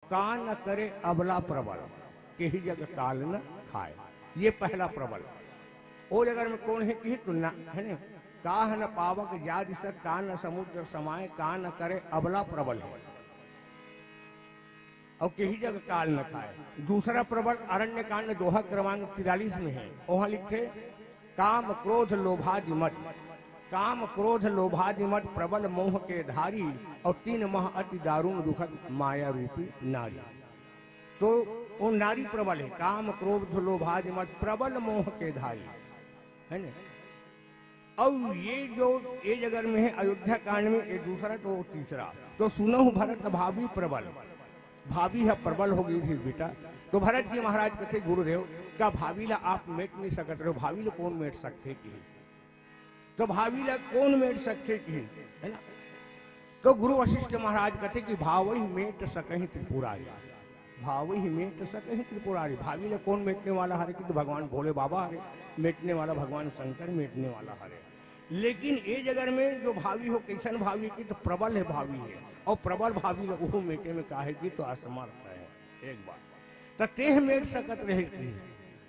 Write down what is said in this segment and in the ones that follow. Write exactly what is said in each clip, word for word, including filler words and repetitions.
का न करे अबला प्रबल, केहि जग काल न खाए। ये पहला प्रबल। ओ जगह में कौन है कि तो ना, है ने? काह न पावक जाति सक, का न समुद्र समाए, का न करे अबला प्रबल है। और केहि जग काल न खाए। दूसरा प्रबल अरण्य कांड दोहा क्रमांक तिरालीस में है। वहां लिखते, काम क्रोध लोभादि मद, काम क्रोध लोभादि मद प्रबल मोह के धारी, और तीन मह अति दारुण दुखद माया रूपी नारी। तो वो नारी प्रबल है, काम क्रोध लोभादि मद प्रबल मोह के धारी, है ना? और ये जो, ये जगह में है अयोध्या कांड में, ये दूसरा तो तीसरा। तो सुनहु भरत भावी प्रबल, भावी है प्रबल हो गई थी बेटा। तो भरत जी महाराज कथे, गुरुदेव, का भावी ला आप मेट नहीं सकत रहे हो? भावी ला कौन मेट सकथे कि? तो भावी ला कौन मेट सकथे कि, है ना? तो गुरु वशिष्ठ महाराज कथे कि भावहि मेट सकहि त्रिपुरारी, भावहि मेट सकहि त्रिपुरारी। भावी ला कौन मेटने वाला हरे कि? तो भगवान भोले बाबा हरे मेटने वाला, भगवान शंकर मेटने वाला हरे। लेकिन ये जगह में जो भावी हो, कैसन भावी कि? तो प्रबल है भावी है, और प्रबल भावी ला ओहू मेटे में काहे कि? तो असमर्थ है। एक बात, त तेह मेट सकत रहे कि?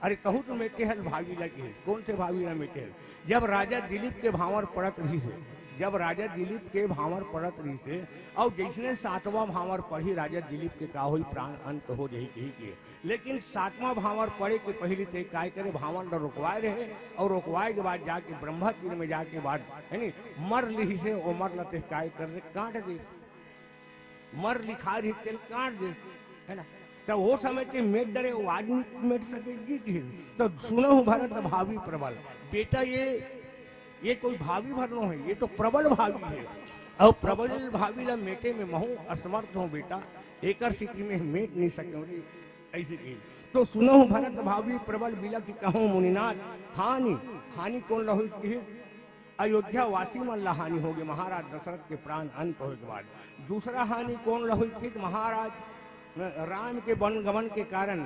अरे, तहू तो मेटे हल भावी ला किहिस। कौन से भावी ला मेटे हल? जब राजा दिलीप के भांवर पड़त रहिस हे, जब राजा दिलीप के भांवर पड़त रहिस हे, और जैसने सातवां भांवर पड़ही राजा दिलीप के, का होई, प्राण अंत हो जाही कही के। लेकिन सातवां भांवर पड़े के पहले ते काय करे, भांवर ला रोकवाए रहे, और रोकवाए के बाद जाके ब्रह्मा तीर में जाके बाद, है नी, मर लिहिस हे, ओ मर ला ते काय कर रे, काट दे। मर लिखा रही तेल काट दे, है ना? तब वो समय ते मेट डरे, वो आज नहीं मेट सके जी की। तो सुनहु भरत भावी प्रबल। बेटा, ये, ये कोई भावी भर नो है, ये तो प्रबल भावी है। और प्रबल भावी ला मेटे में महू असमर्थ हूँ बेटा, एकर स्थिति में मेट नहीं सके रे, ऐसे की। तो सुनहु भरत भावी प्रबल बिलखि कहूँ मुनिनाथ, हानि, हानि कौन ला होई की? अयोध्या वासी मन ला हानि होगे महाराज दशरथ के प्राण अंत होए के बाद। दूसरा हानि कौन ला होई कि महाराज राम के वन गमन के कारण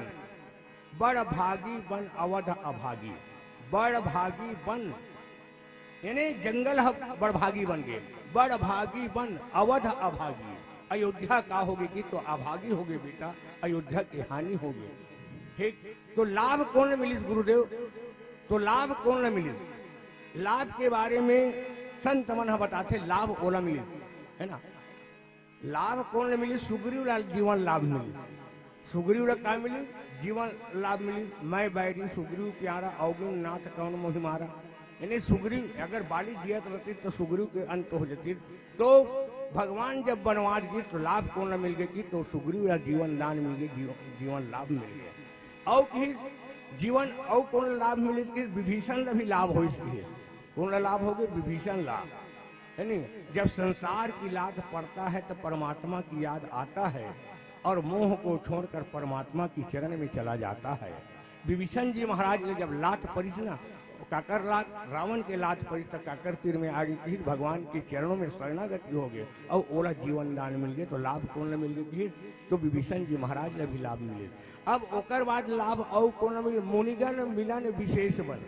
बड़ भागी बन अवध अभागी, बड़ भागी बन, यानी जंगल ह बड़ भागी बन गे, बड़ भागी बन अवध अभागी। अयोध्या का होगे कि तो अभागी होगे बेटा, अयोध्या के हानि होगे। ठीक, तो लाभ कौन मिलिस गुरुदेव? तो लाभ कौन ल मिलिस? लाभ के बारे में संत मन ह बताथे, लाभ ओला मिलिस, है ना? लाभ कौन ल मिलिस? सुग्रीव ला जीवन लाभ मिलिस। सुग्रीव ला का मिलिस? जीवन लाभ मिलिस। मैं बैरी सुग्रीव प्यारा, अवगुण नाथ कौन मोहि मारा। यानी सुग्रीव, अगर बाली जियत रहती तो सुग्रीव के अंत हो जाती। तो भगवान जब बनवास गिस तो लाभ कौन ल मिल गए कि? तो सुग्रीव ला जीवन दान मिल गए, जीव-, जीवन लाभ मिल गए। अउ किहिस जीवन, अउ कौन लाभ मिलिस कि? विभीषण ला भी लाभ होइस किहिस। कौन ला लाभ होगे? विभीषण ला, है नी? जब संसार की लात पड़ता है तो परमात्मा की याद आता है और मोह को छोड़कर परमात्मा की चरण में चला जाता है। विभीषण जी महाराज ने जब लात परिस ना, काकर लात, रावण के लात परिस त काकर तीर में आगे किहिस, भगवान के चरणों में शरणागति होगे अउ ओला जीवन दान मिल गए, तो लाभ कौन ल मिल गए किहिस? तो विभीषण जी महाराज ला भी लाभ मिले। अब ओकर बाद लाभ अउ कौन ल मिले? मुनिगण मिलन विशेष बन,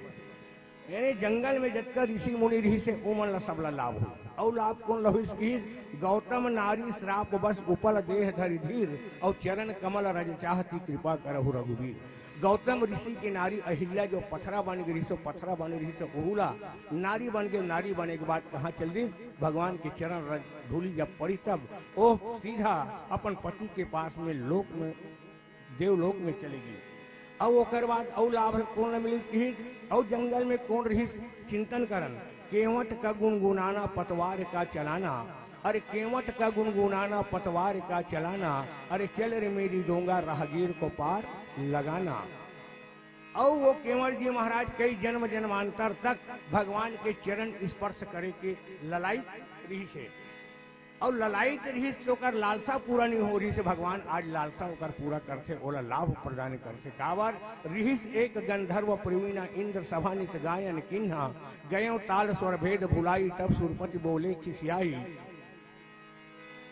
यानी जंगल में जतका ऋषि मुनि रहिस हे, ओमन ला सबला लाभ हो। अउ लाभ कौन ल होइस किहिस? गौतम नारी श्राप बस उपल देह धरि धीर, अउ चरण कमल रज चाहती कृपा करहु रघुवीर। गौतम ऋषि के नारी अहिल्या जो पथरा बन गे रहिस, पथरा बन रहिस, ओहू ला नारी बन गे। नारी बने के बाद कहाँ चल दिस? भगवान के चरण रज धूलि जब पड़ी तब ओह सीधा अपन पति के पास में लोक में, देवलोक में चले गिस। अउ ओकर बाद अउ लाभ कौन ल मिलिस किहिस? अउ जंगल में कौन रहिस? चिंतन करन, केवट का गुनगुनाना पतवार का चलाना, अरे केवट का गुनगुनाना पतवार का चलाना, अरे चल रे मेरी डोंगा राहगीर को पार लगाना। अउ वो केवट जी महाराज कई जन्म जन्मांतर तक भगवान के चरण स्पर्श करे के ललाइत रहिस हे। अउ ललाइत रहिस त ओकर लालसा पूरा नहीं हो रहिस हे। भगवान आज लालसा ओकर पूरा करथे, ओला लाभ प्रदान करथे। काबर? रहिस एक गंधर्व प्रवीणा इंद्र सभा नित गायन किन्हा, गयो ताल स्वर भेद भुलाई तब सुरपति बोले खिसियाई।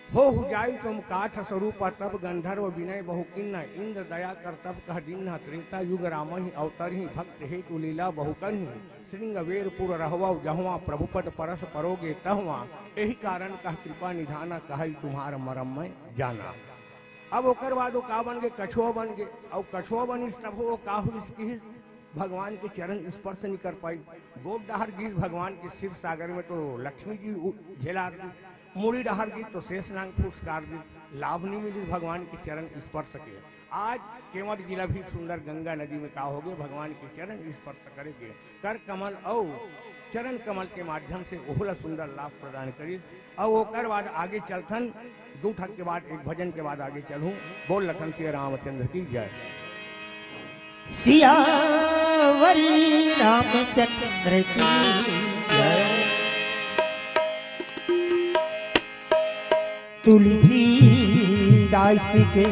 होहु जाइ तुम काठ स्वरूपा तब गंधर्व विनय बहु किन्हा, इंद्र दया कर तब कह दीन्हा, त्रेता युग रामहि अवतरहि भक्त हेतु लीला बहु कन्ही। शृंगवेरपुर रहवउ जहवाँ प्रभुपद परस परोगे तहवाँ, एहि कारण कह कृपा निधाना कहइ तुम्हार मरम मैं जाना। अब ओकर बाद वो का बन गे, कछुआ बन गे। अउ कछुआ बनिस तब वो का होइस किहिस, भगवान के चरण स्पर्श नहीं कर पाई। गोड़ डहर गिस भगवान के क्षीर सागर में तो लक्ष्मी जी उ-, झेलार दी, मुड़ी डहर गिस तो शेष नांग फुसकार दी, लाभ नहीं मिलिस भगवान के चरण स्पर्श के। आज केवंद जिला भी सुंदर गंगा नदी में का हो गे, भगवान के चरण स्पर्श करे के कर कमल अउ चरण कमल के माध्यम से ओहला सुंदर लाभ प्रदान करिस। अउ ओकर बाद आगे चलथन, दू ठक के बाद, एक भजन के बाद आगे चलहूं। बोल लखन सिया रामचंद्र की जय। सियावरी रामचंद्र की जय। तुलसीदास के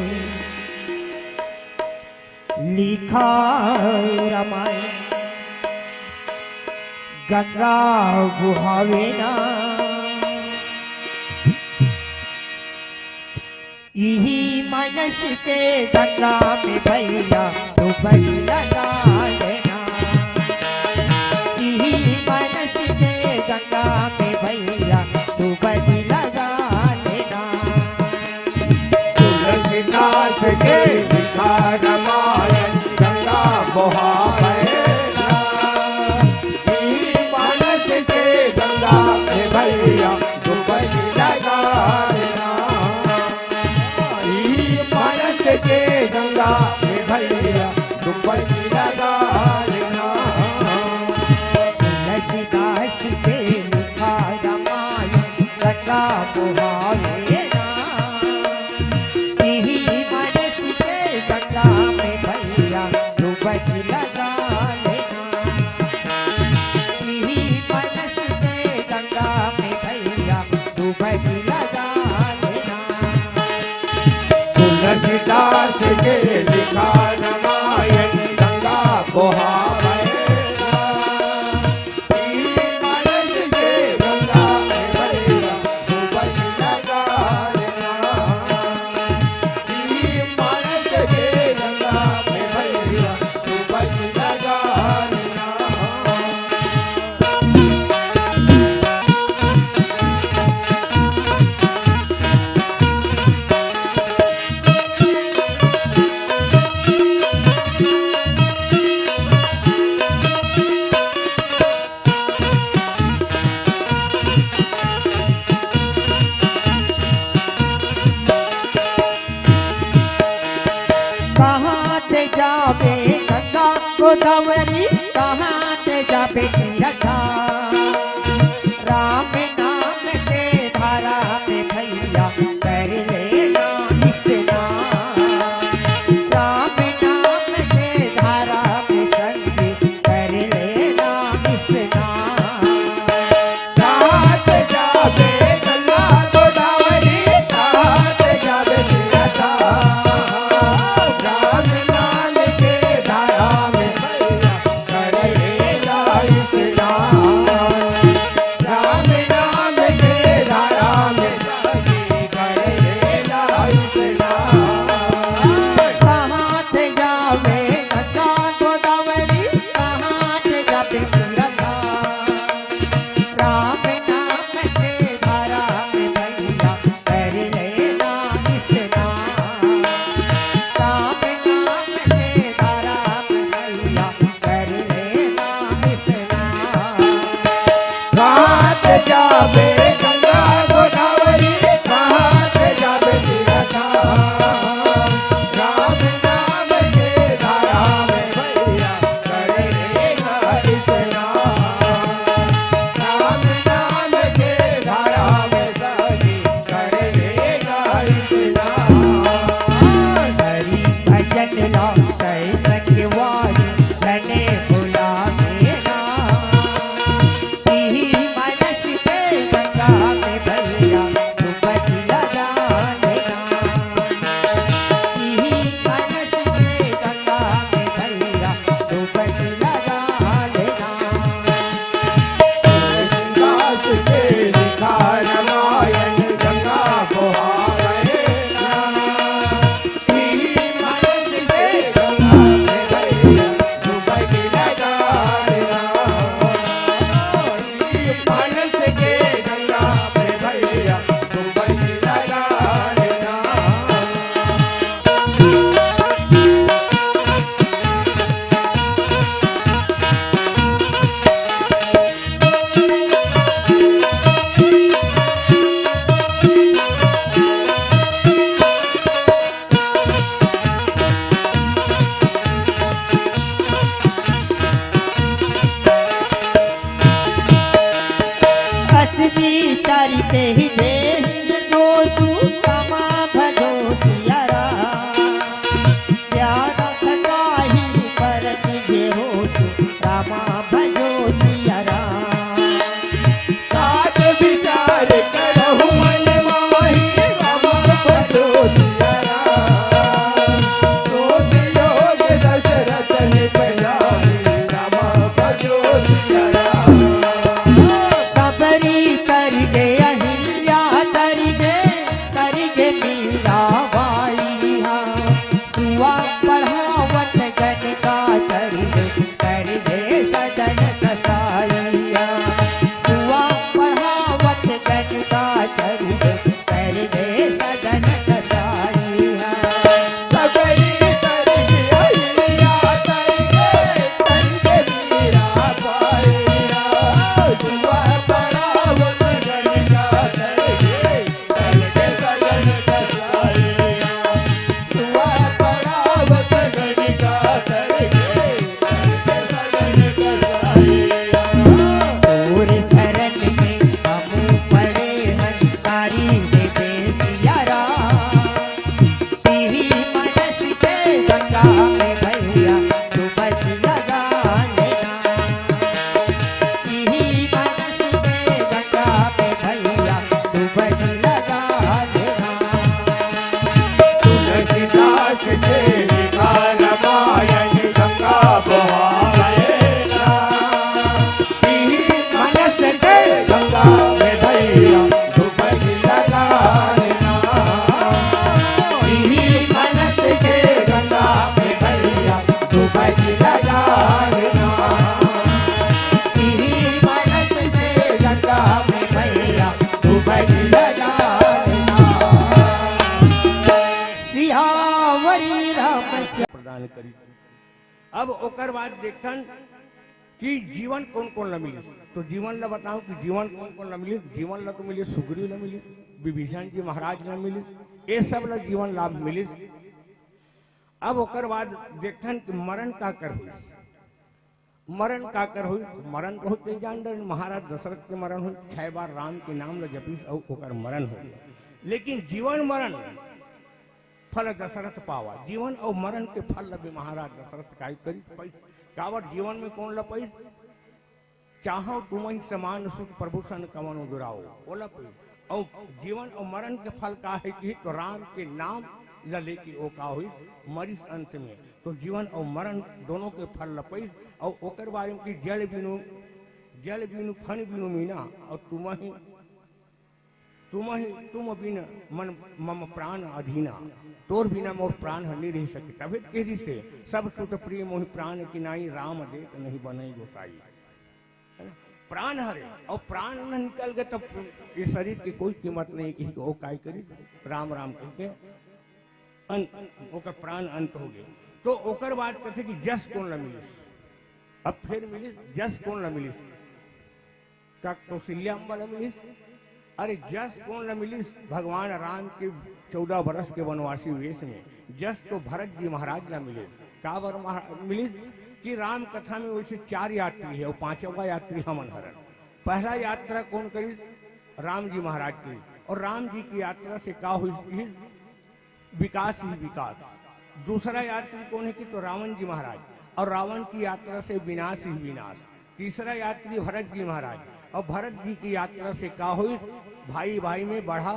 लिखा रामायण गंगा बुहावे ना। इही मनस के गंगा में भैया डुबकी लगा लेना। इही मनस के गंगा में भैया डुबकी लगा लेना। तुलसीदास के लिखा रामायण गंगा बहावे ना। ई मानस के गंगा में भैया डुबकी लगा देना। ई मानस के गंगा में भैया डुबकी लगा देना। तुलसीदास के लिखा रामायण गंगा बहावे ना। इही मानस के गंगा में भैया डुबकी लगा लेना। इही मानस के गंगा में भैया डुबकी लगा लेना। तुलसीदास के लिखा रामायण गंगा बहावे ना। कहाँ ते जाबे गंगा गोदावरी, कहाँ ते जाबे तीरथा। राम नाम के धारा में भैया कर लेना स्नान। राम नाम के धारा में संगी कर लेना स्नान। साथ जाबे गंगा गोदावरी, साथ जाबे तीरथा। राम नाम के धारा में भैया हमारी राम प्रदान करी। अब ओकर बाद देखथन कि जीवन कोन कोन ला मिलिस। तो जीवन ला बताओ कि जीवन कोन कोन ला मिलिस। जीवन ला तो मिलिस, सुग्रीव ला मिलिस, विभीषण जी महाराज ला मिलिस, ये सब ला जीवन लाभ मिलिस। अब ओकर बाद देखथन कि मरण का कर होइस। मरण का कर होइस? मरण तो होते जान डर, महाराज दशरथ के मरण होइस, छह बार राम के नाम ला जपिस अउ ओकर मरण हो गया। लेकिन जीवन मरण फल दशरथ पावा, जीवन अउ मरण के फल ला भी महाराज दशरथ काय करिस, पाइस। काबर जीवन में कोन ला पाइस? चाहव तुमहि समान सुत प्रभु सन कवन उजराओ, ओला पाइस। अउ जीवन अउ मरण के फल का हे कि तो राम के नाम ला लेके ओ का होइस, मरिस अंत में। तो जीवन अउ मरण दोनों के फल ला पाइस। अउ ओकर बारे में कि जल बिनु, जल बिनु फन बिनु मीना, अउ तुमहि, तुमहि, तुम बिन मन मम प्राण अधीना, तोर बिना मोर प्राण ह नहीं रह सके। तभे तो कह दिस हे, सब सुत प्रिय मोहि प्राण की नाई, राम देत नहीं बनई गोसाई। है ना? प्राण हरे, अउ प्राण न निकल गए तब इस शरीर की कोई कीमत नहीं। किसी को ओ काय करी, राम राम कह के अन-, ओकर प्राण अंत हो गए। तो ओकर बाद कहते कि जस कोन ला मिलिस? अब फिर मिलिस, जस कोन ला मिलिस? का कौशल्या अम्बा ला मिलिस? अरे, जस कोन ला मिलिस? भगवान राम के चौदह बरस के वनवासी वेश में जस तो भरत जी महाराज ला मिलिस। काबर महा-, मिलिस कि राम कथा में वैसे चार यात्री हे अउ पांचवा यात्री हमन हरन। पहला यात्रा कोन करिस? राम जी महाराज करिस। अउ राम जी की यात्रा से का होइस? विकास ही विकास। दूसरा यात्री कोन हे कि तो रावण जी महाराज, अउ रावण की यात्रा से विनाश ही विनाश। तीसरा यात्री भरत जी महाराज, अउ भरत जी की यात्रा से का होइस? भाई भाई में बढ़ा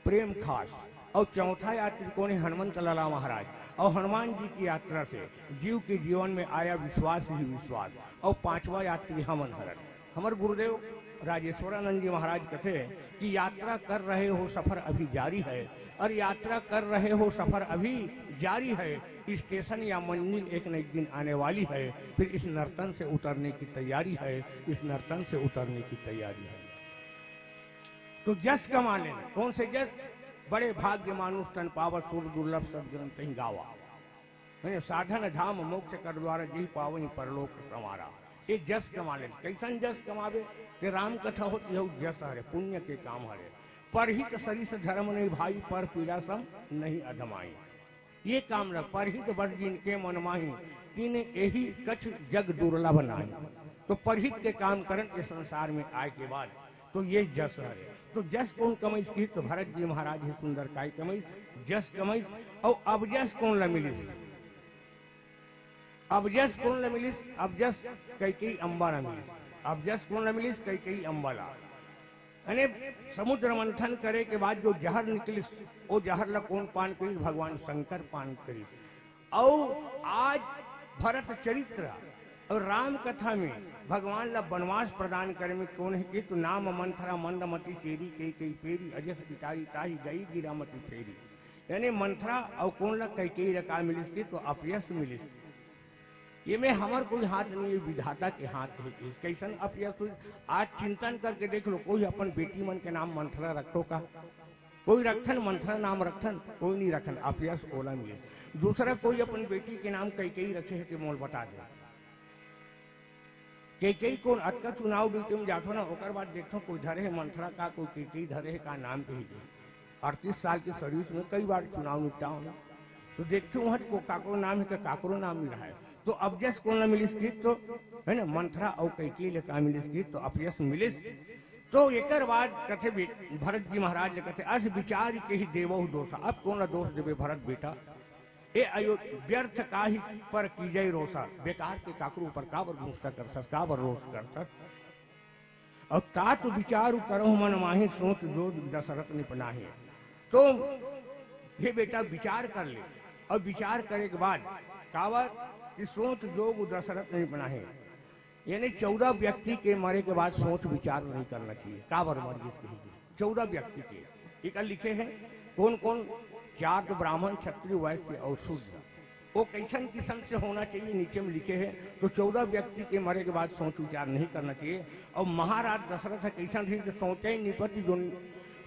प्रेम खास। अउ चौथा यात्री कोन हे? हनुमंत लाला महाराज, अउ हनुमान जी की यात्रा से जीव के जीवन में आया विश्वास ही विश्वास। अउ पांचवा यात्री हमन हरन। हमर गुरुदेव राजेश्वरानंद जी महाराज कथे कि यात्रा कर रहे हो, सफर अभी जारी है, और यात्रा कर रहे हो, सफर अभी जारी है, स्टेशन या मंजिल एक न एक दिन आने वाली है, फिर इस नर्तन से उतरने की तैयारी है, इस नर्तन से उतरने की तैयारी है। तो जस कमा लेना, कौन से जस? बड़े भाग्य मानुष तन पावा, सुर दुर्लभ सदग्रंथ ही गावा। है ना? साधन धाम मोक्ष कर द्वारा, जेहि पावहि परलोक संवारा। ये जस कमा ले। कैसन जस कमावे? ते राम कथा होती है, जस हरे, पुण्य के काम हरे। परहित सरिस धर्म नहीं भाई, पर पीड़ा सम नहीं अधमाई। ये काम ल परहित बस जिनके मन माही, तिन एहि कछ जग दुर्लभ नाही। तो परहित के काम करन के संसार में आए के बाद तो ये जस हरे। तो जस कोन कमइस किहिस? तो भरत जी महाराज ही सुंदर काय कमइस, जस कमइस। अउ अब जस कोन ला मिलिस? अब जस कोन ला मिलिस? अब जस कैकेयी अम्बा ला मिलिस। अब जस कोन ला मिलिस? कैकेयी अम्बा ला। यानी समुद्र मंथन करे के बाद जो जहर निकलिस, वो जहर ला कोन पान करिस? भगवान शंकर पान करिस। अउ आज भरत चरित्र अउ राम कथा में भगवान ला वनवास प्रदान करे में कोन हे कि तो नाम मंथरा मंदमती चेरी, कैकेयी पेरी अजस बिचारी, ताहि गई गिरा मति फेरी। यानी मंथरा अउ कोन ला? कैकेयी ला का मिलिस कि तो अपयस मिलिस। ये में हमर कोई हाथ नहीं है, विधाता के हाथ है। इस कैसन अपयस हुई? आज चिंतन करके देख लो, कोई अपन बेटी मन के नाम मंथरा रखो का? कोई रखथन मंथरा नाम रखथन? कोई नहीं रखन, अपयस ओला मिले। दूसरा कोई अपन बेटी के नाम कैकेयी रखे है कि मोल बता दे। कैकेयी कोन? अतका चुनाव ड्यूटी में जाथो ना, ओकर बाद देखथो कोई धरे है मंथरा का, कोई कैकेयी धरे है का, नाम कही दे। अड़तीस साल के सर्विस में कई बार चुनाव निपटा हूँ, तो देखते वहाँ को काकरो नाम है कि काकरो नाम नहीं रहा है। तो अपयस कोन ला मिलिस किहिस तो, है ना, मंथरा अउ कैकेयी ला का मिलिस किहिस तो अपयस मिलिस। तो एकर बाद कथे बे-, भरत जी महाराज ले कथे, "अस बिचारि केहि देवहु दोसा।" अब कोन ला दोष देबे भरत बेटा? ए अयो व्यर्थ काहि पर कीजै रोसा, बेकार के काकरो ऊपर काबर गुस्सा करथस, काबर रोष करथस? अउ तात बिचारु करहु मन माही, सोच जोग दशरथ नृप नाहीं। तो हे बेटा, विचार कर ले, अउ विचार करे के बाद काबर कि सोच जोग दशरथ नृप नाहीं, यानी चौदह व्यक्ति के मरे के बाद सोच विचार नहीं करना चाहिए, काबर मर गिस कही के। चौदह व्यक्ति के एकर लिखे हैं, कौन कौन? चार तो ब्राह्मण, क्षत्रिय, वैश्य अउ शूद्र। वो कैसन किस्म से होना चाहिए, नीचे में लिखे हैं। तो चौदह व्यक्ति के मरे के बाद सोच विचार नहीं करना चाहिए। अउ महाराज दशरथ ह कैसन रहिस कि सोचै नृपति जो,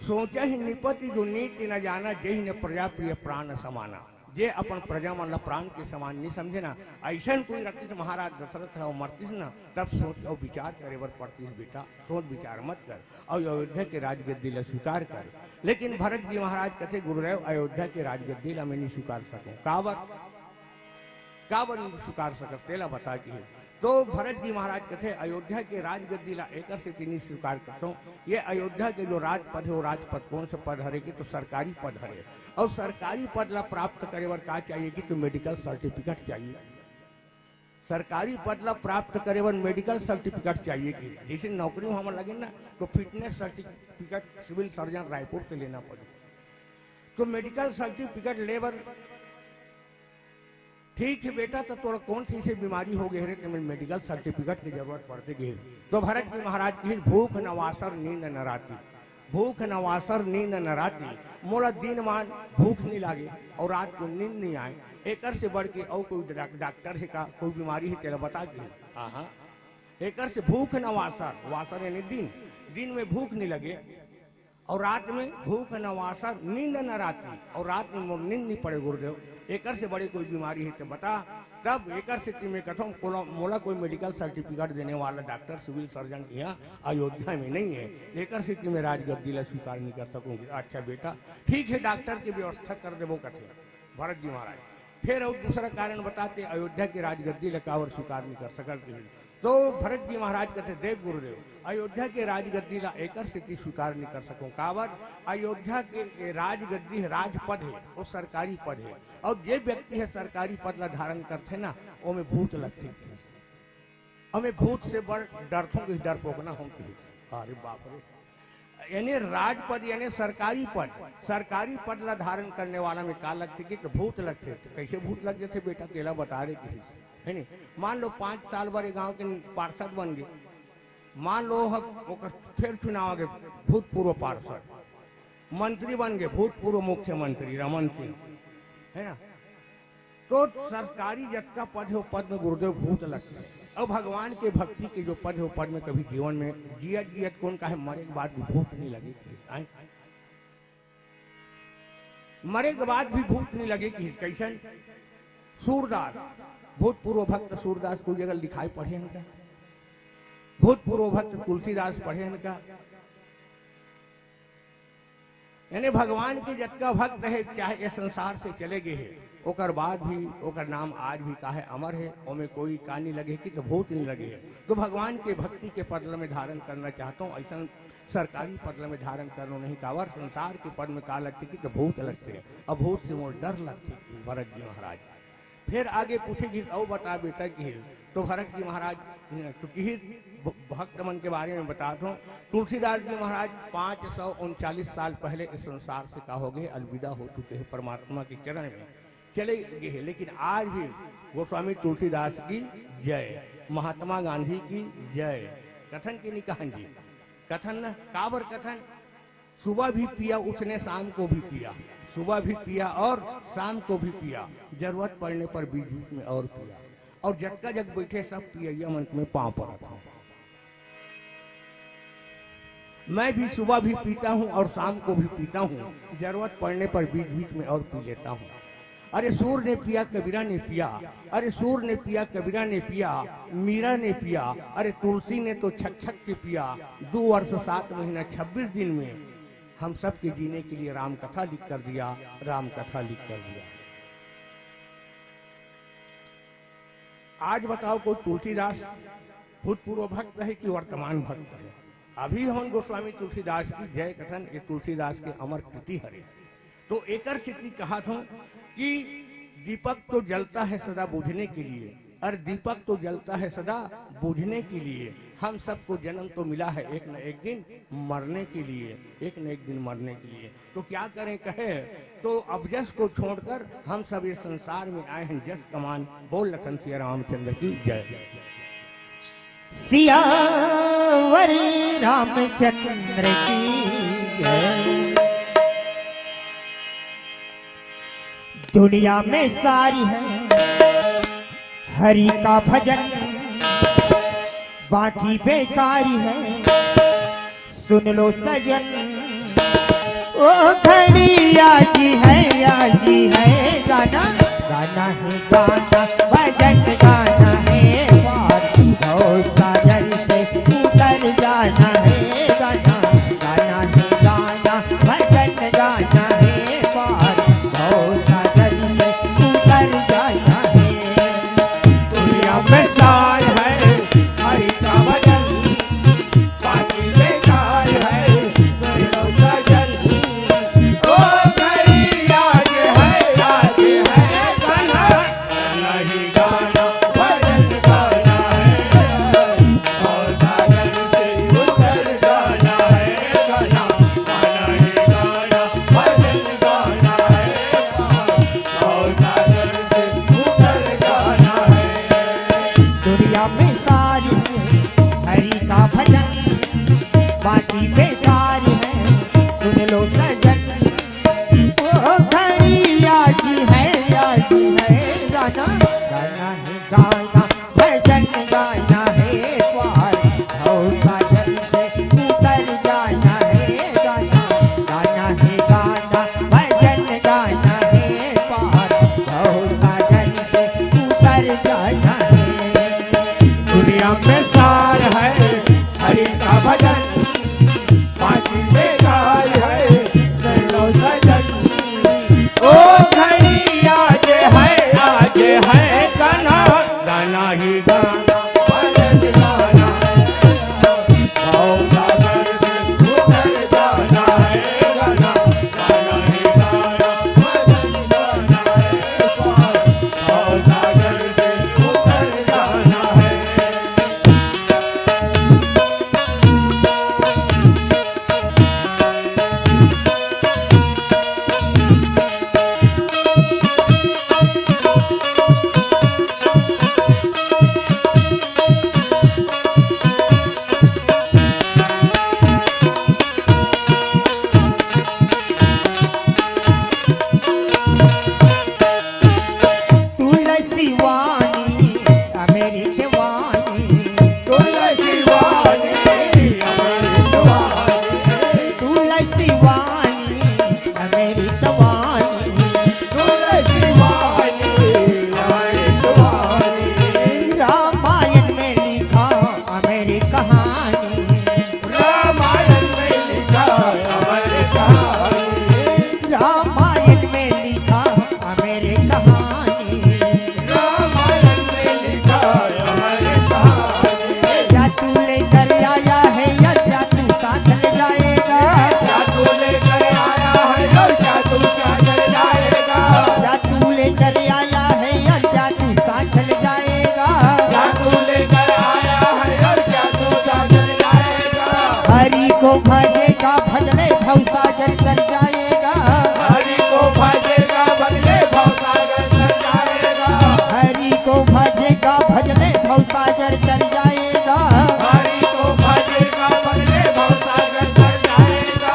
सोचहि नृपति जो नीति न जाना, जेहि न प्रजा प्रिय प्रान समाना। जे अपन प्रजा मन ला प्राण के समान नहीं समझे ना, ऐसन कोई रतिस महाराज दशरथ ह, मरतिस ना, तब सोच अउ विचार करे बर पड़तिस बेटा। सोच विचार मत कर, अउ अयोध्या के राजगद्दी ला स्वीकार कर। लेकिन भरत जी महाराज कथे, गुरुदेव, अयोध्या के राजगद्दी ला मैं नहीं स्वीकार सकूं। काबर? काबर नहीं स्वीकार सकत, तेला बता के। तो भरत जी महाराज कथे, अयोध्या के राजगद्दी ला एकर सेती नहीं स्वीकार करत हूं। ये अयोध्या के जो राजपद हे, वो राजपद कौन से पद हरे कि तो सरकारी पद हरे। अउ सरकारी पद ला प्राप्त करे बर का चाहिए कि तो मेडिकल सर्टिफिकेट चाहिए। सरकारी पद ला प्राप्त करे बर मेडिकल सर्टिफिकेट चाहिए कि जैसे नौकरी में हमन लगे ना, तो fitness certificate civil surgeon Raipur से लेना पड़े। तो मेडिकल सर्टिफिकेट ले बर ठीक हे बेटा, त तोला कौन सी से बीमारी हो गे हरे, तेमे मेडिकल सर्टिफिकेट के जरूरत पड़थे गे। तो भरत जी महाराज कहिस, भूख न वासर नींद न राती, भूख न वासर नींद न राती, मोला दिन मान भूख नहीं लागे अउ रात को नींद नहीं आए, एकर से बढ़ के अउ कोई डा-, डॉक्टर हे का, कोई बीमारी हे तेला बता के। हाँ, हाँ, एकर से भूख न वासर, वासर यानी दिन, दिन में भूख नहीं लगे, अउ रात में भूख न वासर, नींद न राती, अउ रात में मोर नींद नहीं पड़े गुरुदेव, एकर से बड़े कोई बीमारी हे तो बता। तब एकर सेती मैं कथों, कोला-, मोला कोई मेडिकल सर्टिफिकेट देने वाला डॉक्टर, सिविल सर्जन यहाँ अयोध्या में नहीं है, एकर सेती मैं राजगद्दी ला स्वीकार नहीं कर सकूंगी। अच्छा बेटा, ठीक है, डॉक्टर की व्यवस्था कर देबो कथे भरत जी महाराज। फिर अउ दूसरा कारण बताथे, अयोध्या के राजगद्दी ला काबर स्वीकार नहीं कर सकत। तो भरत जी महाराज कथे, देख गुरुदेव, अयोध्या के राजगद्दी ला एकर सेती स्वीकार नहीं कर सकूं। काबर? अयोध्या के राजगद्दी हे, राजपद हे, वो सरकारी पद हे, अउ जे व्यक्ति हे सरकारी पद ला धारण करथे ना, ओमे भूत लगथे। ओमे भूत से बड़ डरथों कि डरपोकना हों कि। अरे बाप रे, यानी राजपद यानी सरकारी पद, सरकारी पद ला धारण करने वाला में का लगथे कि तो भूत लगथे। तो कैसे भूत लग जाथे बेटा, तेला बता रे कहिस, है नी? मान लो पाँच साल बर ये गांव के पार्षद बन गे, मान लो ह-, ओकर फिर चुनाव आ गे, भूतपूर्व पार्षद, मंत्री बन गे, भूतपूर्व मुख्यमंत्री रमन सिंह, है ना? तो सरकारी जतका पद हे, वो पद में गुरुदेव भूत लगथे। अउ भगवान के भक्ति के जो पद हे, वो पद में कभी जीवन में जियत जियत कोन काहे, मरे के बाद भी भूत नहीं लगे। आय? मरे के बाद भी भूत नहीं लगे कि कैसन? सूरदास, भूतपूर्व भक्त सूरदास, कोई जगह लिखाई पढ़े हन का? भूतपूर्व भक्त तुलसीदास पढ़े हन का? यानी भगवान के जतका भक्त हे, चाहे ये संसार से चले गए हे, ओकर बाद भी ओकर नाम आज भी का हे, अमर हे, ओमे कोई का नहीं लगे कि तो भूत नहीं लगे हे। तो भगवान के भक्ति के पद ला मैं धारण करना चाहता हूँ, ऐसा सरकारी पद ला मैं धारण करना नहीं। काबर? संसार के पद में का लगथे कि तो भूत लगथे, अउ भूत से मोर डर लगथे, भरत जी महाराज। फिर आगे पूछे कि अउ बता बेटा कि तो भरत जी महाराज तो किहिस भ-, भक्त मन के बारे में बतात हूँ। तुलसीदास जी महाराज पाँच सौ उनचालीस साल पहले इस संसार से का हो गए, अलविदा हो चुके हैं, परमात्मा के चरण में चले गए हैं। लेकिन आज भी गोस्वामी तुलसीदास की जय, महात्मा गांधी की जय। कथन की नहीं कहान जी, कथन न, काबर कथन? सुबह भी पिया उसने, शाम को भी पिया, सुबह भी पिया और शाम को भी पिया, जरूरत पड़ने पर बीच बीच में और पिया। और जतका जग बैठे सब पियैया मन में पाँव पड़त हूँ। मैं भी सुबह भी पीता हूँ और शाम को भी पीता हूँ, जरूरत पड़ने पर बीच बीच में और पी लेता हूँ। अरे सूर ने पिया, कबीरा ने पिया, अरे सूर ने पिया, कबीरा ने पिया, मीरा ने पिया, अरे तुलसी ने तो छक छक के पिया। दो वर्ष सात महीना छब्बीस दिन में हम सबके जीने के लिए राम कथा लिख कर दिया, राम कथा लिख कर दिया। आज बताओ, कोई तुलसीदास भूतपूर्व भक्त है कि वर्तमान भक्त है? अभी हमन गोस्वामी तुलसीदास की जय कथन, ये तुलसीदास के अमर कृति हरे। तो एकर सेती कहत हूँ कि दीपक तो जलता है सदा बुझने के लिए, और दीपक तो जलता है सदा बुझने के लिए। हम सबको जन्म तो मिला है एक न एक दिन मरने के लिए, एक न एक दिन मरने के लिए। तो क्या करें कहे, तो अब जस को छोड़कर हम सब ये संसार में आए हैं, जस कमान। बोल लखन सिया रामचंद्र की जय। सियावर रामचंद्र की जय। दुनिया में सारी है हरि का भजन, बाकी बेकारी है, सुन लो सजन। ओ घड़ी आजी है, आजी है गाना, गाना है गाना, भजन गाना है पार। ओ साजन से उतर जाना है गाना, गाना है गाना, भजन गाना है पार। ओ साजन से उतर जाना है। दुनिया में सार है हरि का भजन, बाकी बेकार है, सुन लो सजन। ओ घड़ी आज है, आज है गाना, गाना ही गाना, भजन गाना है। और साजन से उतर जाना है गाना, गाना ही गाना, भजन गाना है। और साजन से उतर जाना है। दुनिया में सारी हरि का भजन, बाकी बेकार है, सुन लो सजन। ओ घड़ी आजी है, आजी है गाना, गाना है गाना, भजन गाना है पार। ओ साजन से उतर जाना है गाना, गाना है गाना, भजन गाना है पार। ओ साजन से उतर जाना है। दुनिया में सार है हरि का भजन, बाकी बेकार है, सुन लो सजन। ओ घड़ी आज है, आज है गाना, गाना ही गाना, भजन गाना है। ओ साजन से उतर जाना है गाना, गाना ही गाना, भजन गाना है। ओ साजन से उतर जाना है। तुलसी वाणी, अमृत वाणी। तुलसी वाणी, अमृत वाणी। तुलसी वाणी, अमृत वाणी। तुलसी वाणी, अमृत वाणी। रामायण में लिखा अमर कहानी। रामायण में लिखा अमर कहानी। रामायण में लिखा अमर कहानी। रामायण में लिखा अमर कहानी। क्या तू लेकर आया है या क्या तू साथ ले जाएगा? क्या तू लेकर आया है और क्या तू साथ ले जाएगा? क्या तू लेकर आया है या क्या तू साथ ले जाएगा? क्या तू लेकर आया है और क्या तू साथ ले जाएगा? हरि को भजेगा, भजले भवसागर तर जाएगा। हरि को भजेगा, भजले भवसागर तर जाएगा। हरि को भजेगा, भजले भवसागर तर जाएगा। हरि को भजेगा, भजले भवसागर तर जाएगा।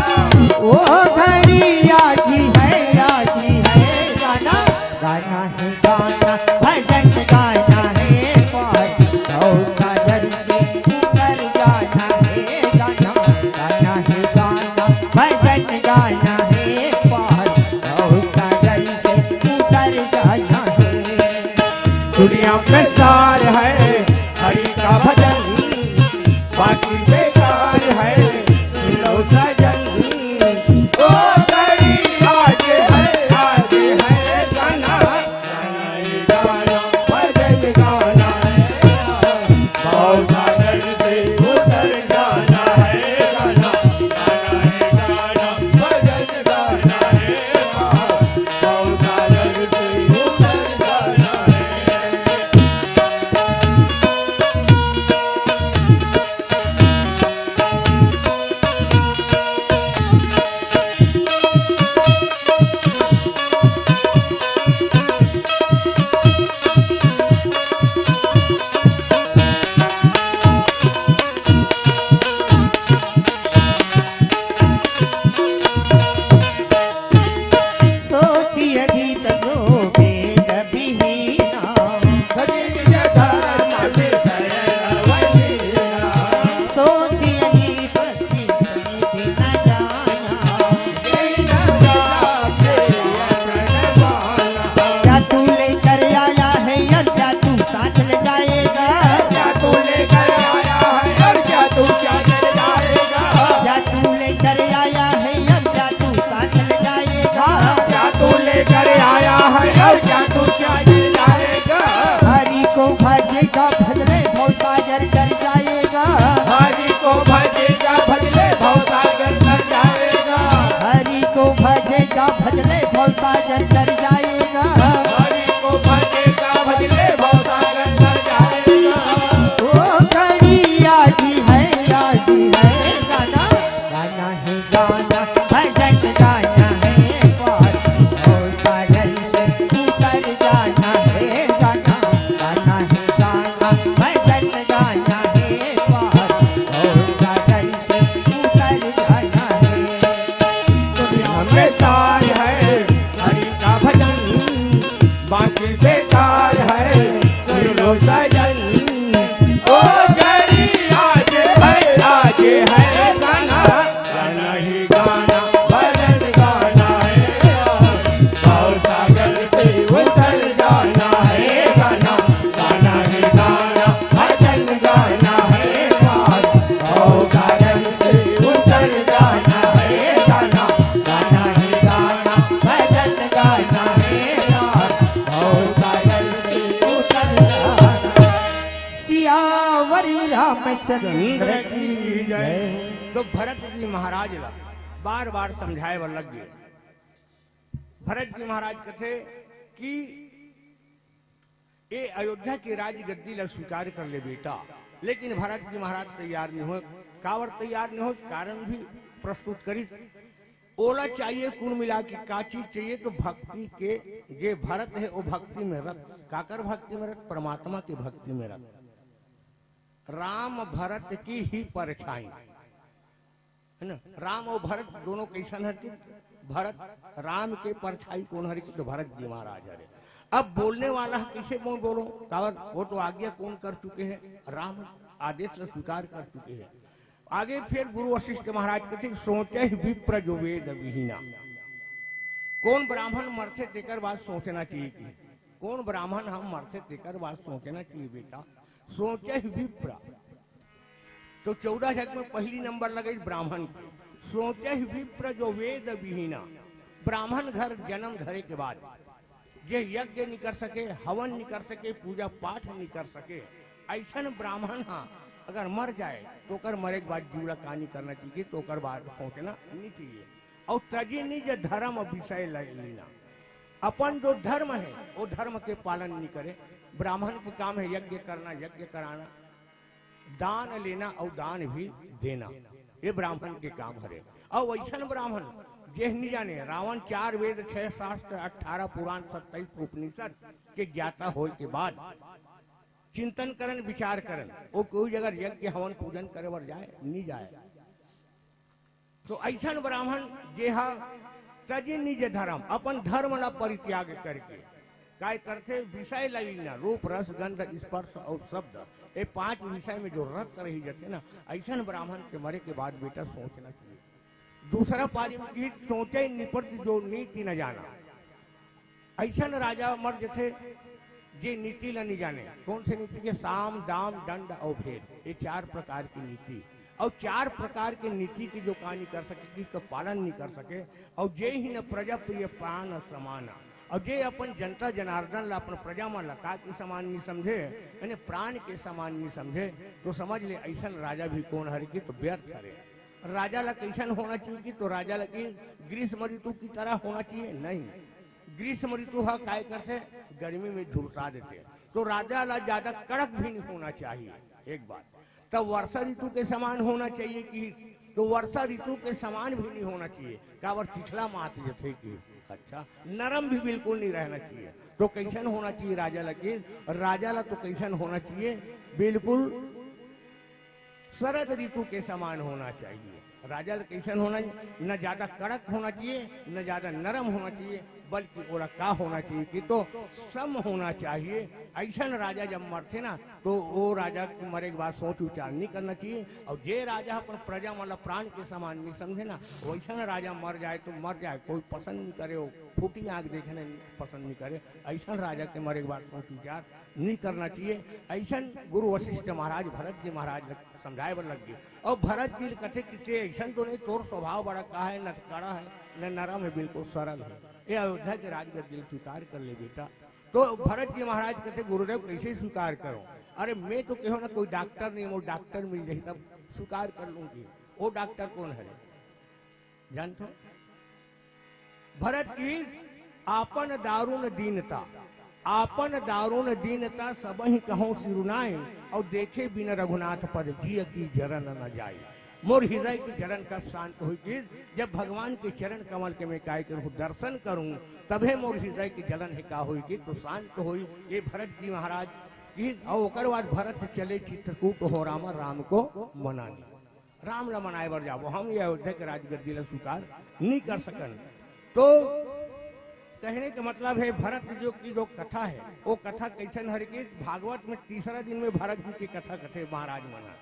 ओ घड़ी आजी है, आजी है गाना, गाना है गाना, भजन गाना है पार। ओ साजन से उतर जाना है गाना, गाना है गाना, भजन गाना है पार। ओ साजन से उतर जाना है। दुनिया में सार है हरि का भजन, बाकी बेकार है, सुनो सजन। ओ घड़ी आज है, आज है गाना, गाना, भजन गाना है। भाव सागर से उतर जाना है गाना, गाना है गाना, भजन गाना है। भाव सागर से उतर जाना है। सोचिए गीत जो वेद विहीना। सोचिए गीत की समिति न जाना। रामचंद्र की जय। तो भरत जी महाराज ला बार बार समझाए बर लग गए। भरत जी महाराज कथे कि ए अयोध्या के राजगद्दी ला स्वीकार कर ले बेटा। लेकिन भरत जी महाराज तैयार नहीं होय। काबर तैयार नहीं होय, कारण भी प्रस्तुत करिस। ओला चाहिए कुल मिला के का चीज चाहिए, तो भक्ति के, जे भरत है वो भक्ति में रत। काकर भक्ति में रत? परमात्मा के भक्ति में रत। राम भरत की ही परछाई, है ना? राम और भरत दोनों कैसन हर कि भरत, राम के परछाई कौन हर कि तो भरत जी महाराज हरे। अब बोलने वाला है, कैसे बोल बोलो? काबर वो तो आज्ञा कौन कर चुके हैं? राम आदेश ला स्वीकार कर चुके हैं। आगे फिर गुरु वशिष्ठ महाराज कहते, "सोचे विप्र जो वेद विहीना।" कौन ब्राह्मण मरथे तेकर बाद सोचना चाहिए कि कौन ब्राह्मण हम मरथे तेकर बाद सोचना चाहिए बेटा। सोचे विप्र, तो चौदह जग में पहली नंबर लगे ब्राह्मण के। सोचे विप्र जो वेद विहीना, ब्राह्मण घर जन्म धरे के बाद जे यज्ञ नहीं कर सके, हवन नहीं कर सके, पूजा पाठ नहीं कर सके, ऐसन ब्राह्मण हा अगर मर जाए तो ओकर मरे के बाद जीवड़ा का नहीं करना चाहिए, तो ओकर बाद सोचना नहीं चाहिए। और तजी निज धर्म विषय ले लेना, अपन जो धर्म है वो धर्म के पालन नहीं करे। ब्राह्मण के काम है यज्ञ करना, यज्ञ कराना, दान लेना और दान भी देना, ये ब्राह्मण के काम हरे। और वैसन ब्राह्मण जेह नहीं जाने, रावण चार वेद, छह शास्त्र, अठारह पुराण, सत्ताईस उपनिषद के ज्ञाता होए के बाद चिंतन करन, विचार करन, वो कोई जगह यज्ञ हवन पूजन करे बर जाए, नहीं जाए। तो ऐसन ब्राह्मण जेहा तजी निज धर्म, अपन धर्म ला परित्याग करके काय करथे? विषय ला लीना, रूप, रस, गंध, स्पर्श और शब्द, ये पांच विषय में जो रत रही जथे ना, ऐसन ब्राह्मण के मरे के बाद बेटा सोचना चाहिए। दूसरा पारी में गीत, "सोचे निपट जो नीति न जाना।" ऐसन राजा मर जथे जे नीति ला नहीं जाने। कौन से नीति के? साम, दाम, दंड और भेद, ये चार प्रकार की नीति। और चार प्रकार के नीति की जो का नहीं कर सके, किस तो पालन नहीं कर सके। और जे ही न प्रजा प्रिय प्राण समाना, और जे अपन जनता जनार्दन ला, अपन प्रजा मन ला का के समान नहीं समझे, यानी प्राण के समान नहीं समझे, तो समझ ले ऐसन राजा भी कौन हरे कि तो व्यर्थ हरे। राजा ला कैसन होना चाहिए कि तो राजा ला कि ग्रीष्म ऋतु की तरह होना चाहिए? नहीं। ग्रीष्म ऋतु हा काय करथे? गर्मी में झुलसा देथे। तो राजा ला ज्यादा कड़क भी नहीं होना चाहिए, एक बात। तब वर्षा ऋतु के समान होना चाहिए कि तो वर्षा ऋतु के समान भी नहीं होना चाहिए। काबर? चिखला मात जथे कि अच्छा, नरम भी बिल्कुल नहीं रहना चाहिए। तो कैसन होना चाहिए राजा ला कि? राजा ला तो कैसन होना चाहिए? बिल्कुल शरद ऋतु के समान होना चाहिए। राजा ला कैसन होना चाहिए? न ज्यादा कड़क होना चाहिए, न ज्यादा नरम होना चाहिए, बल्कि ओला का होना चाहिए कि तो सम होना चाहिए। ऐसन राजा जब मरथे ना, तो वो राजा के मरे के बाद सोच विचार नहीं करना चाहिए। और जे राजा अपन प्रजा मन ला प्राण के समान नहीं समझे ना, वैसन राजा मर जाए तो मर जाए, कोई पसंद नहीं करे, वो फूटी आंख देखने पसंद नहीं करे। ऐसन राजा के मरे के बाद सोच विचार नहीं करना चाहिए। ऐसन गुरु वशिष्ठ महाराज, भरत जी महाराज ला समझाए बर लग गए। और भरत जी कथे कि ते ऐसन तो नहीं, तोर स्वभाव बड़ा का है, न कड़ा है, न नरम है, बिल्कुल सरल है। ये अयोध्या के राजगद्दी ला स्वीकार कर ले बेटा। तो भरत जी महाराज कथे, "गुरुदेव, कैसे स्वीकार करूं? अरे, मैं तो कहो ना कोई डॉक्टर नहीं, मोर डॉक्टर मिल जाए तब स्वीकार कर लूंगी।" वो डॉक्टर कौन है, जानते हो? भरत की आपन दारुण दीनता, आपन दारुण दीनता सबहि कहूँ सिरुनाए, और देखे बिन रघुनाथ पद जिय की जरन न जाए। मोर हृदय की जलन कब शांत होई कि जब भगवान के चरण कमल के मैं काय करूँ, दर्शन करूँ, तभे मोर हृदय की जलन है का होई कि तो शांत होई। ये भरत जी महाराज की, और ओकर बाद भरत चले चित्रकूट हो रामा राम को मनाने। राम ला मनाए बर जाबो, हम ये अयोध्या के राजगद्दी ला स्वीकार नहीं कर सकन। तो कहने का मतलब है, भरत जी की जो कथा है, वो कथा कैसन हरे कि भागवत में तीसरा दिन में भरत जी की कथा कथे महाराज मन ह।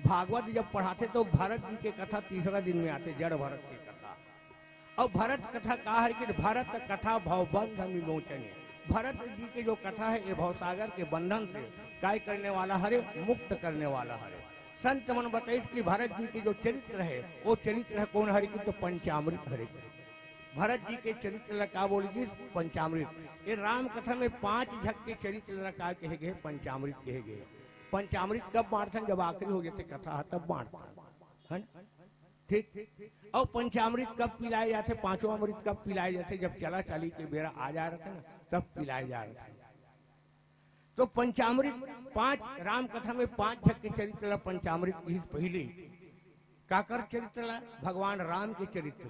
भागवत जब पढ़ाथे तो भरत जी के कथा तीसरा दिन में आथे, जड़ भरत की कथा। और भरत कथा का है कि भरत कथा भवबंध विमोचन है। भरत जी की जो कथा है, ये भवसागर के बंधन से काय करने वाला हरे, मुक्त करने वाला हरे। संत मन बताइस कि भरत जी के जो चरित्र है, वो चरित्र है कौन हरे कि तो पंचामृत हरे। भरत जी के चरित्र ला का बोल गिस? पंचामृत। ये राम कथा में पांच झक के चरित्र ला का कहे गए? पंचामृत कहे गए। पंचामृत कब बांटथन? जब आखिरी हो जाथे कथा ह, तब बांटथन, है ना? ठीक। अउ पंचामृत कब पिलाए जाथे, पांचों अमृत कब पिलाए जाथे? जब चला चली के बेरा आ जा रथे ना, तब पिलाए जा रथे। तो पंचामृत पांच, राम कथा में पांच झक के चरित्र ला पंचामृत किहिस पहिले। काकर चरित्र ला? भगवान राम के चरित्र।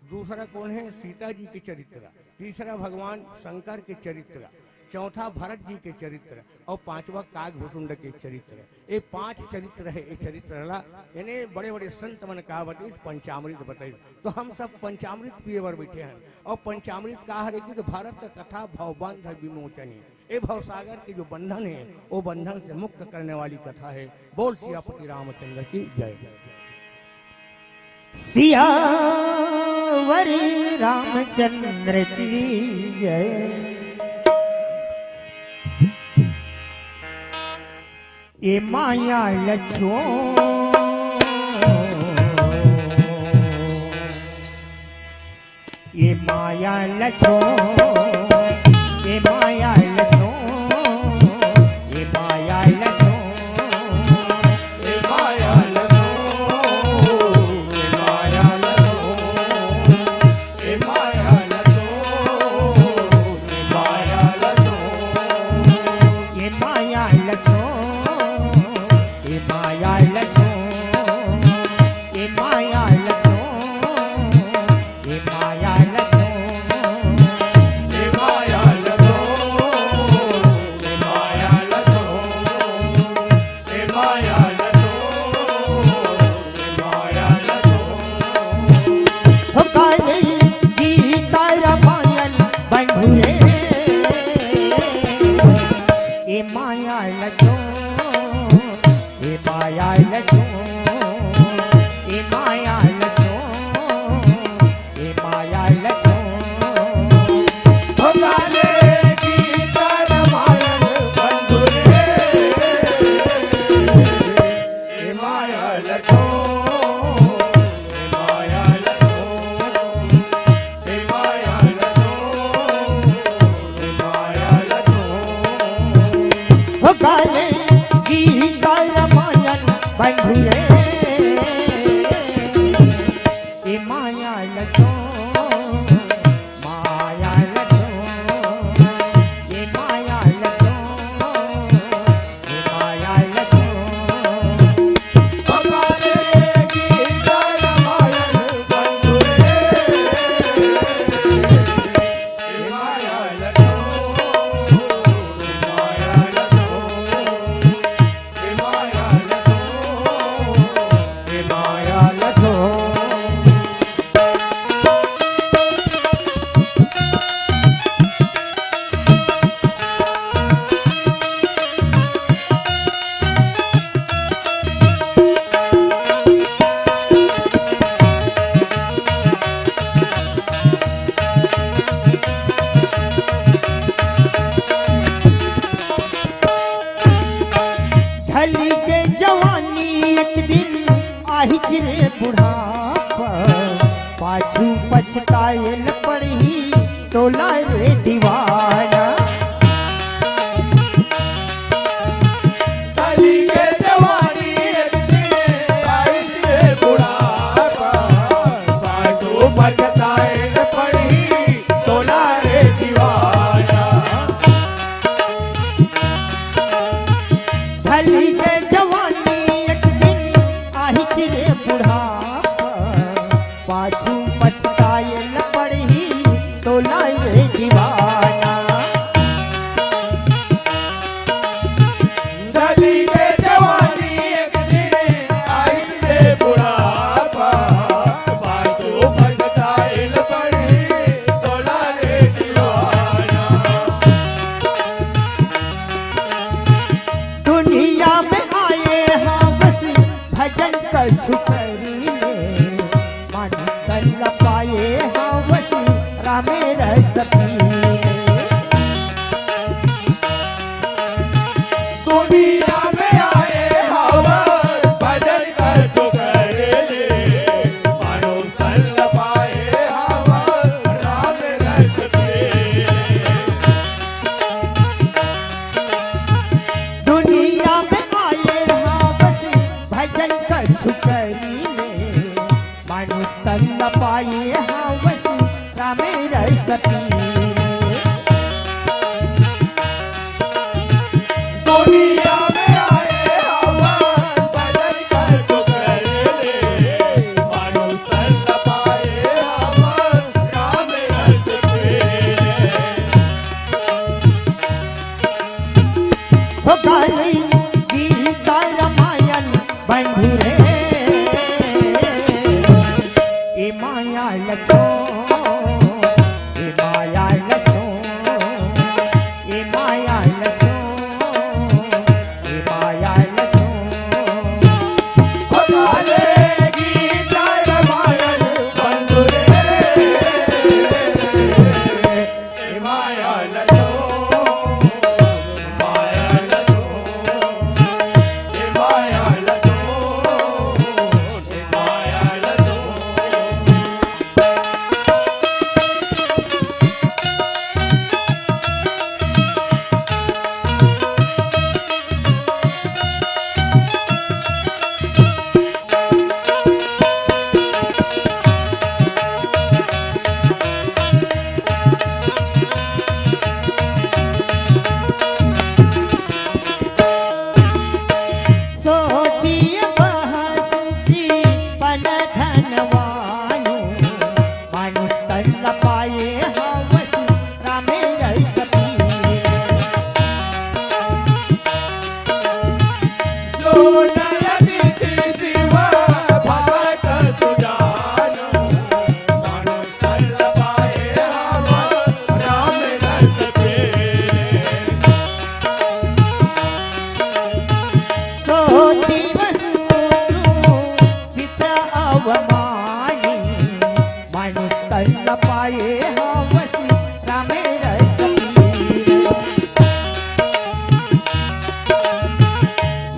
दूसरा कोन हे? सीता जी के चरित्र। तीसरा भगवान शंकर के चरित्र। चौथा भरत जी के चरित्र। अउ पांचवा कागभुसुंड के चरित्र। ये पांच चरित्र हे। ये चरित्र ला यानी बड़े-बड़े संत मन का बताइस, पंचामृत बताइस। तो हम सब पंचामृत पिए बर बैठे हन। अउ पंचामृत का हरे कि तो भरत कथा भवबंध विमोचनी। ये भवसागर के जो बंधन हे, वो बंधन से मुक्त करने वाली कथा हे। बोल सियापति रामचंद्र की जय। सियावर रामचंद्र की जय। ए माया लछो, ए माया लछो, ए माया लछो, ए माया लछो। ढली के जवानी एक दिन आही रे बुढ़ापा, पाछू पछताए ल पड़ही तोला रे दीवाना। ढली के जवानी एक दिन आही रे बुढ़ापा, पाछू पछताए ल पड़ही तोला रे दीवाना। ढली के जवानी एक दिन आही रे बुढ़ापा, पाछू पछताए ल पड़ही हो गाली गीता रामायण बंधु रे, ए माया लछो, ए माया लछो, ए माया लछो, ए माया लछो। हो गाली गीता रामायण बंधु रे, सोचिए बहसुकी पन धनवानु, मानुष तन न पाए हवस रामे रस पीए। जो नर अतिथि शिव भक्त सुजानु, मानुष तन न पाए हवस रामे रस पीए। सोची वसु पिता अवमानी, मानुष तन न पाए हवस रामे रस पीए।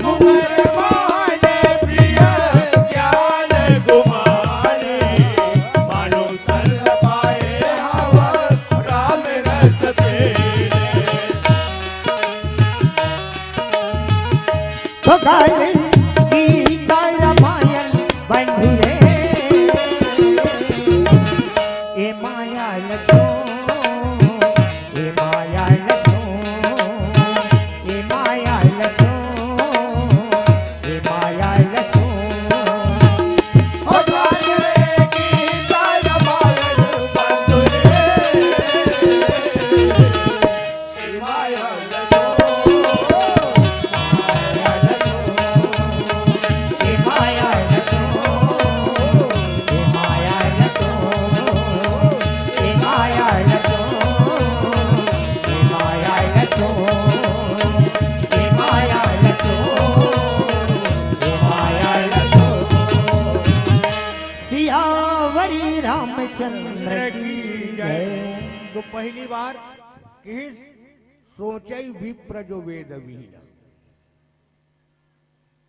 मुख माने प्रिय ज्ञान गुमानी, मानुष तन न पाए हवस रामे रस पीए। तो गाली गीता रामायण बंधु रे, ए माया लछो, ए माया लछो, ए माया लछो, ए माया लछो। हो गाली गीता रामायण बंधु रे। सियावरी रामचंद्र की जय। तो पहली बार किस सोचई विप्र जो वेद विहीन,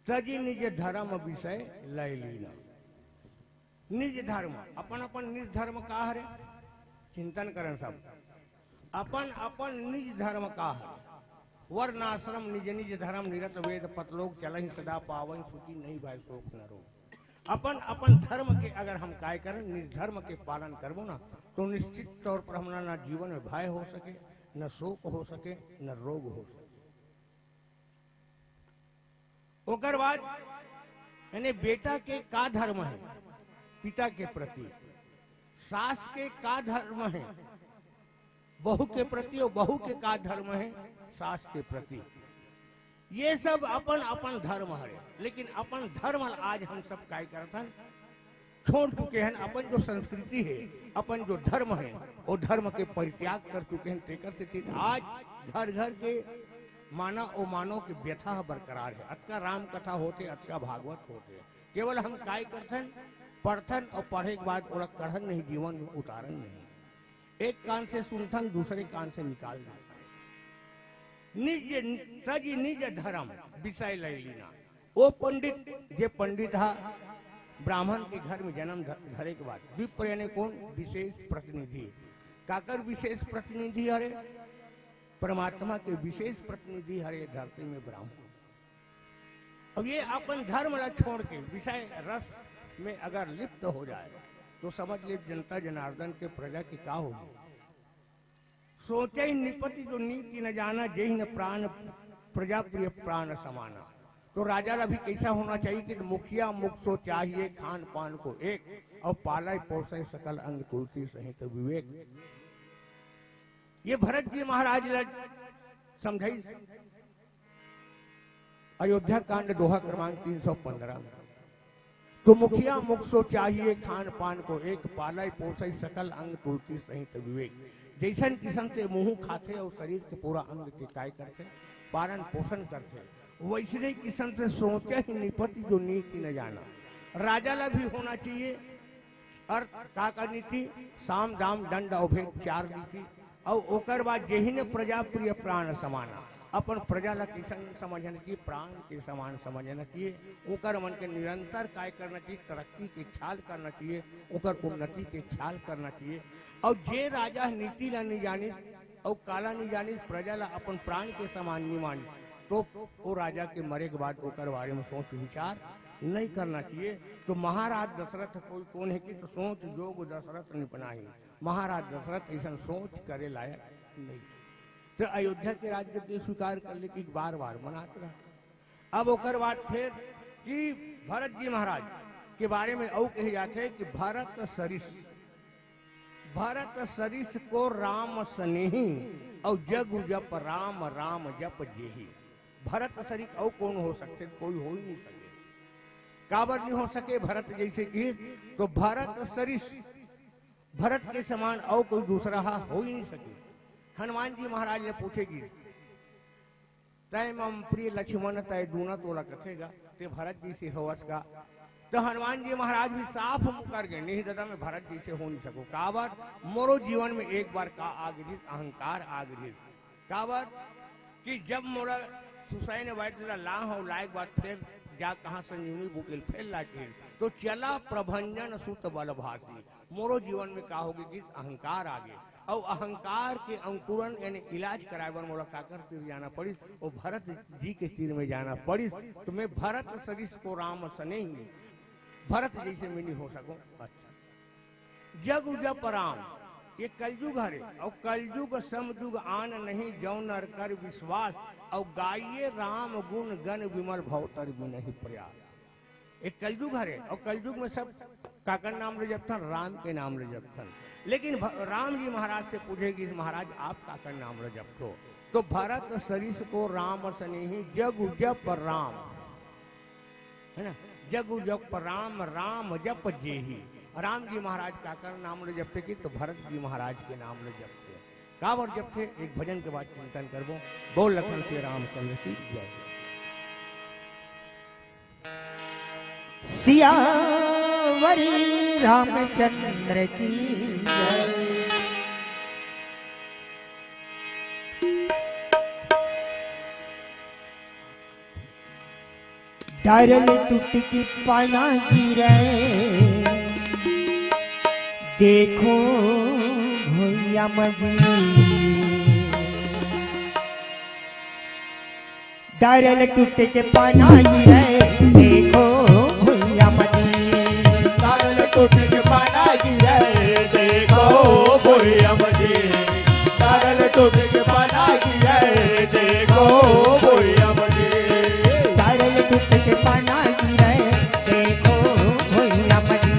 तजि निज धर्म विषय लय लीन। निज धर्म, अपन अपन निज धर्म का हरे? चिंतन करन सब। अपन अपन निज धर्म का हरे? वर्णाश्रम निज निज धर्म, निरत वेद पतलोक, चलहि सदा पावन सुखी, नहीं भय शोक न रोग। अपन अपन धर्म के अगर हम काय करन, निज धर्म के पालन करबो ना, तो निश्चित तौर पर हमरा ना जीवन में भय हो सके, न शोक हो सके, न रोग हो सके। ओकर बाद यानी बेटा के का धर्म है पिता के प्रति, सास के का धर्म है बहू के प्रति, और बहू के का धर्म है सास के प्रति, ये सब अपन अपन धर्म हरे। लेकिन अपन धर्म ल आज हम सब काय करथन, छोड़ चुके हैं अपन जो संस्कृति है, अपन जो धर्म है, वो धर्म के परित्याग कर चुके हैं। तेकर सेती आज घर घर के माना ओ मानो के व्यथा ह बरकरार है। अतका राम कथा होथे, अतका भागवत होथे, केवल हम काय करथन, पढ़थन और पढ़े के बाद ओला कढ़न नहीं, जीवन में उतारन नहीं। एक कान से सुनथन, दूसरे कान से निकाल देथन। निज तजि निज धर्म विषय लय लीना। ओ पंडित, जे पंडित हा ब्राह्मण के घर में जन्म ध-, धरे के बाद विप्र यानी कौन? विशेष प्रतिनिधि। काकर विशेष प्रतिनिधि हरे? परमात्मा के विशेष प्रतिनिधि हरे धरती में ब्राह्मण। अब ये अपन धर्म ला छोड़ के विषय रस में अगर लिप्त हो जाए तो समझ ले जनता जनार्दन के, प्रजा की का होगी। सोचे ही नृपति जो नीति न जाना, जेहि न प्राण प्रजा प्रिय प्राण समाना। तो राजा ला भी कैसा होना चाहिए कि मुखिया मुख सो चाहिए, खान पान को एक, और पालय पोषय सकल अंग तुलसी सहित विवेक। ये भरत जी महाराज ला समझाई। अयोध्या कांड, दोहा क्रमांक तीन सौ पन्द्रह। तो मुखिया मुख सो चाहिए खान पान को एक, पालय पोसय सकल अंग तुलसी सहित विवेक। जैसन किसम से मुंह खाथे अउ शरीर के पूरा अंग के काय करथे, पालन पोषण करथे, वैसने किसम से सोचहि नृपति जो नीति न जाना। राजा ला भी होना चाहिए अर्थ का का नीति, साम दाम दंड अउ भेद चार नीति। अउ ओकर बाद जेहि न प्रजा प्रिय प्राण समाना, अपन प्रजा ला किसन समझना चाहिए, प्राण के समान समझना चाहिए। ओकर मन के निरंतर काय करना चाहिए, तरक्की के ख्याल करना चाहिए, ओकर उन्नति के ख्याल करना चाहिए। अउ जे राजा नीति ला नहीं जानिस अउ काला नहीं जानिस, प्रजा ला अपन प्राण के समान नहीं मानिस, तो वो राजा के मरे के बाद ओकर बारे में सोच विचार नहीं करना चाहिए। तो महाराज दशरथ कोई कौन है कि तो सोच जोग दशरथ निपनाही। महाराज दशरथ ऐसन सोच करे लायक नहीं। तो अयोध्या के राजगद्दी स्वीकार कर ले कि बार बार मनात रहा। अब ओकर बाद फिर कि भरत जी महाराज के बारे में अउ कहे जाथे कि भरत सरिस, भरत सरिस को राम स्नेही, अउ जगु जप राम राम जप जेही। भरत सरिस अउ कौन हो सकथे? कोई हो ही नहीं सके। काबर नहीं हो सके भरत जैसे कि? तो भरत सरिस, भरत के समान अउ कोई दूसरा हा हो ही नहीं सके। हनुमान जी महाराज ने पूछे कि तय मम प्रिय लक्ष्मण तय दूना तोला कथेगा, ते भरत जी से होवत का? तो हनुमान जी महाराज भी साफ मुकर गए, नहीं दादा, मैं भरत जी से हो नहीं सकूं। काबर? मोरो जीवन में एक बार का आ गिरिस, अहंकार आ गिरिस। काबर कि जब मोला सुसैन वैद्य ला लाह अउ लाए के बाद फिर जा कहाँ संजीवनी बूटी ल फिर लाके, तो चला प्रभंजन सुत बल भाषी। मोरो जीवन में का हो गे कि अहंकार आ गे, अउ अहंकार के अंकुरण यानी इलाज कराए बर मोला काकर तीर जाना पड़िस, वो भरत जी के तीर में जाना पड़िस। तो मैं भरत सरिस को राम स्नेही, भरत जैसे मैं नहीं हो सकूं। अच्छा, जगु जप राम, ये कलयुग हरे, अउ कलयुग समयुग आन नहीं, जौ नर कर विश्वास, अउ गाइए राम गुण गन विमल भव तर विनहि प्रयास। एक कलयुग हरे, अउ कलयुग में सब काकर नाम ले जपथन? राम के नाम ले जपथन। लेकिन भ-, राम जी महाराज से पूछे कि महाराज, आप काकर नाम ले जपथो? तो भरत सरिस को राम स्नेही, जगु जप राम, है ना, जगु जप राम राम जप जेही। राम जी महाराज काकर नाम ले जपथे कि तो भरत जी महाराज के नाम ले जपथे। काबर जपथे, एक भजन के बाद चिंतन करबो। बोल लखन श्री रामचंद्र की जय। सियावरी रामचंद्र की जय। डारल टूट के पाना गिरे, देखो भुइया मजी। डारल टूट के पाना गिरे, देखो भुइया मजी। डारल टूट के पाना गिरे, देखो भुइया मजी। डारल टूट के पाना गिरे, देखो भुइया मजी। डारल टूट के पाना गिरे, देखो भुइया मजी।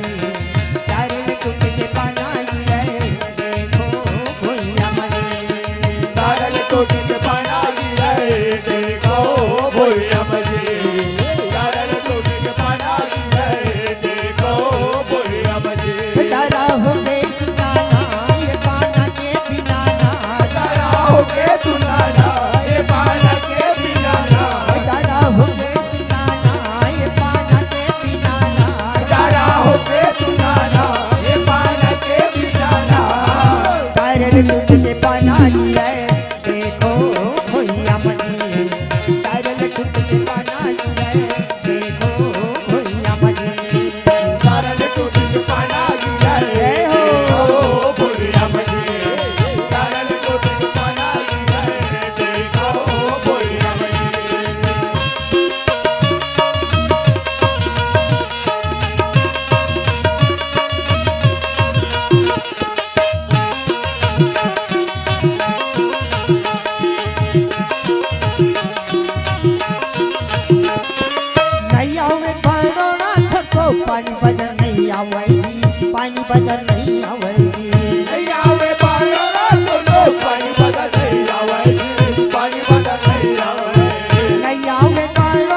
डारल टूट के पाना गिरे, देखो भुइया मजी। डारल टूट के पाना गिरे, देखो भुइया मजी। डारल टूट के पाना गिरे, देखो भुइया मजी। डारा हो गए सुनाना, ये पाना के बिनाना। डारा हो गए सुनाना, ये पाना के बिनाना। डारा हो गए सुनाना, ये पाना के बिनाना। डारा हो गए सुनाना, ये पाना के बिनाना। डारल टूट के पाना गिरे, देखो भुइया मजी। डारल टूट के पाना गिरे, देखो भुइया मजी। डारल टूट के पाना गिरे, देखो भुइया मजी। डारल टूट के पाना गिरे, देखो भुइया मजी। नहीं आवे परोड़ा थको, पानी बदल नहीं आवे, पानी बदल नहीं आवे। नहीं आवे परोड़ा थको, पानी बदल नहीं आवे, पानी बदल नहीं आवे। नहीं आवे परोड़ा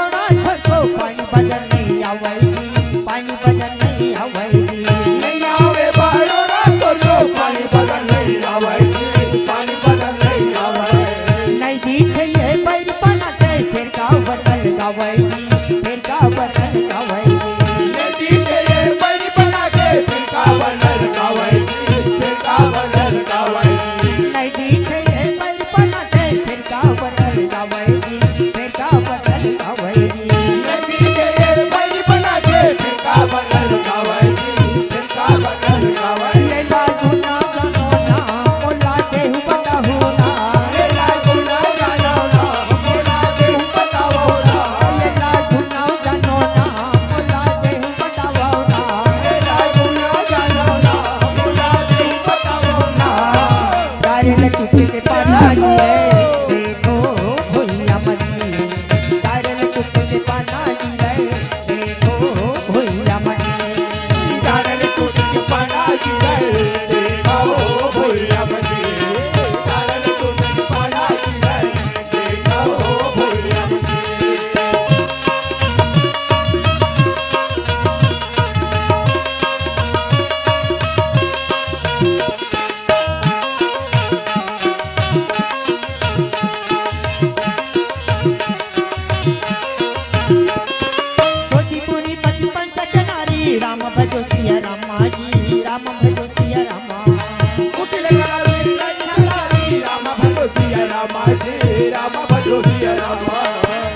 राम भजो सिया रामा।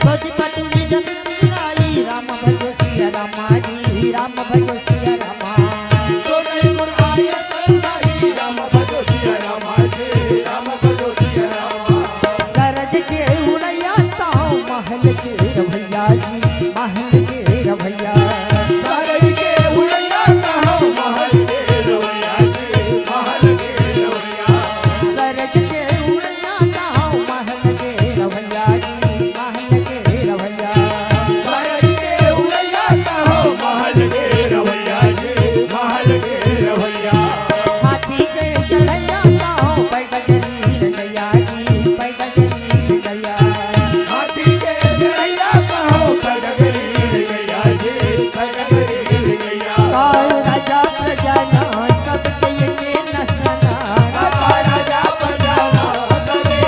सोची पटुनी जब तुराई, राम भजो सिया रामा जी, राम भजो सिया रामा। तो नहीं कुल आया करताई, राम भजो सिया रामा जी, राम भजो सिया रामा। गरज के उड़ैया ताव महल के रवैया जी, महल के रवैया। गरज के उड़ैया ताव महल के रवैया जी, महल के रवैया। गरज के उड़ैया ताव महल के रवैया जी, महल के रवैया। गरज के उड़ैया ताव महल के रवैया जी, महल के रवैया। हाथी के चढ़ैया ताव पैदल चली रे गैया जी, पैदल चली रे गैया। हाथी के चढ़ैया ताव पैदल चली रे गैया जी, पैदल चली रे गैया। ताव राजा प्रजा ना सब के नसना। राजा प्रजा ना सब के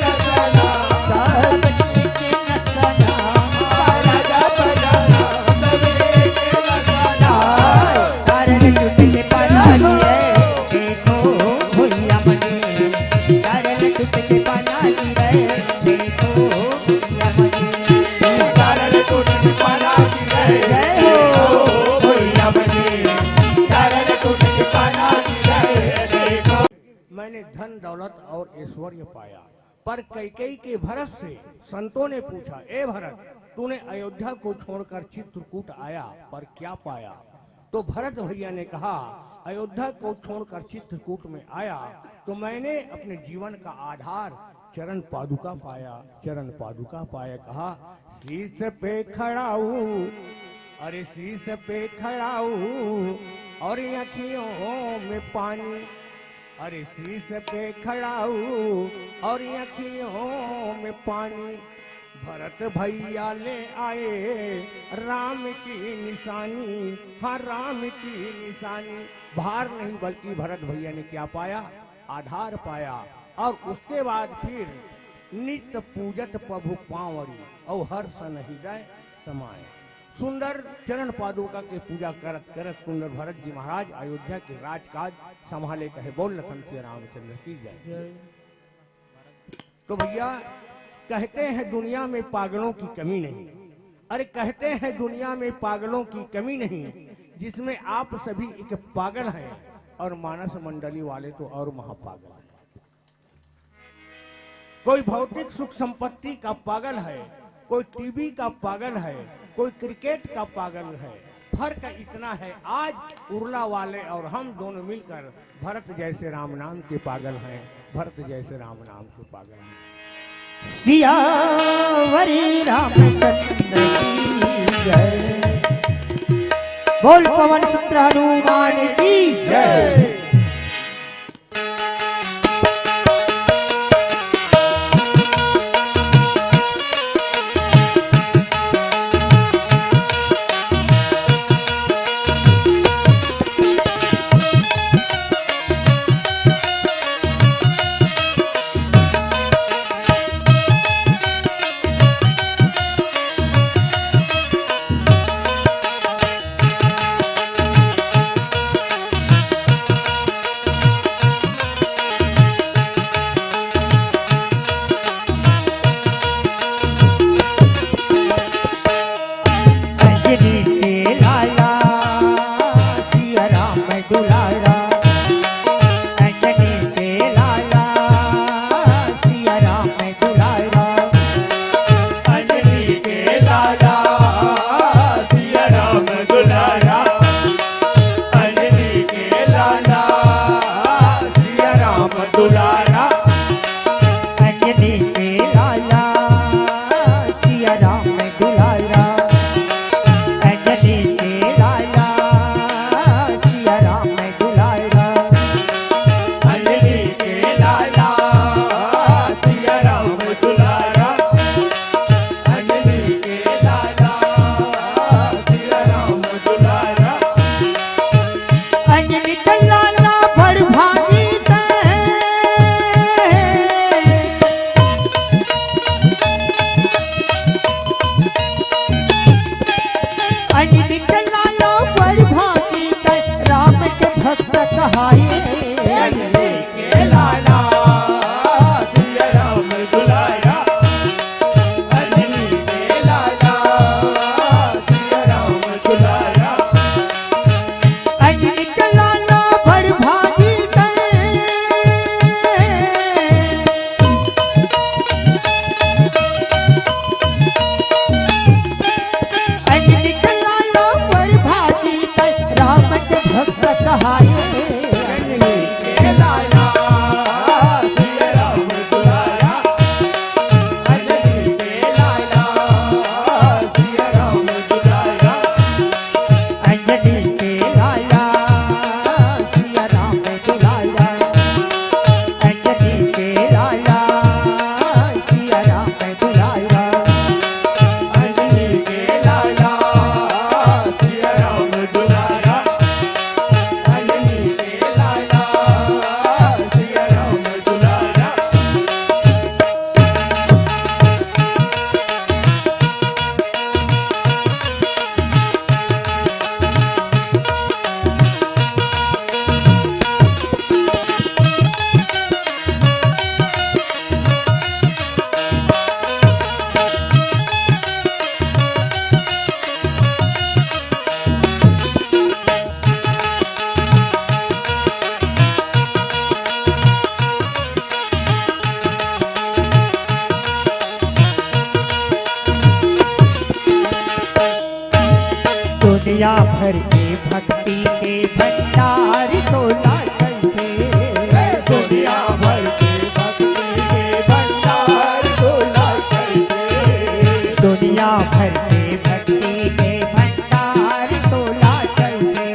नसना। सब के नसना। राजा प्रजा ना सब के नसना। तारन टूट के पाना गिरे, देखो भुइया मने। तारन टूट के पाना गिरे, देखो भुइया मने। तारन टूट के पाना गिरे, जय हो। देखो भुइया मने। तारन टूट के पाना गिरे, देखो। मैंने धन दौलत और ऐश्वर्य पाया, पर कैकेयी के भरत से संतों ने पूछा, "ए भरत, तूने अयोध्या को छोड़कर चित्रकूट आया, पर क्या पाया?" तो भरत भैया ने कहा, "अयोध्या को छोड़कर चित्रकूट में आया तो मैंने अपने जीवन का आधार चरण पादुका पाया, चरण पादुका पाया।" कहा, "शीश पे खड़ा हूँ, अरे शीश पे खड़ा हूँ और आँखियों में पानी।" अरे शीश पे खड़ा हूँ और आँखियों में पानी, भरत भैया ले आए राम की निशानी, हाँ राम की निशानी। भार नहीं बल्कि भरत भैया ने क्या पाया? आधार पाया। और उसके बाद फिर नित पूजत प्रभु पांवरी और हर्ष न हृदय समाए। सुंदर चरण पादुका के पूजा करत करत सुंदर भरत जी महाराज अयोध्या के राजकाज संभाले कहे। बोल लखन सिया रामचंद्र की जय। जय। तो भैया, कहते हैं दुनिया में पागलों की कमी नहीं। अरे कहते हैं दुनिया में पागलों की कमी नहीं, जिसमें आप सभी एक पागल हैं और मानस मंडली वाले तो और महापागल हैं। कोई भौतिक सुख संपत्ति का पागल है, कोई टीवी का पागल है, कोई क्रिकेट का पागल है। फर्क इतना है, आज उर्ला वाले और हम दोनों मिलकर भरत जैसे राम नाम के पागल हैं, भरत जैसे राम नाम के पागल हैं। सियावरी रामचंद्र की जय। बोल पवन सुत हनुमान की जय। लाला, अंजनी के लाला, सिया राम दुलारा। अंजनी के लाला बड़ भागी तैं। अंजनी के लाला बड़ भागी तैं, राम के भक्त कहाए। अंजनी के लाला, सिया राम दुलारा। अंजनी के लाला, सिया राम दुलारा। अंजनी के लाला, सिया राम दुलारा। अंजनी के लाला, सिया राम दुलारा। अंजनी के लाला, सिया राम दुलारा। अंजनी के लाला, सिया राम दुलारा। दुनिया भर के भक्ति के भंडार तोला कैसे। दुनिया भर के भक्ति के भंडार तोला कैसे। दुनिया भर के भक्ति के भंडार तोला कैसे।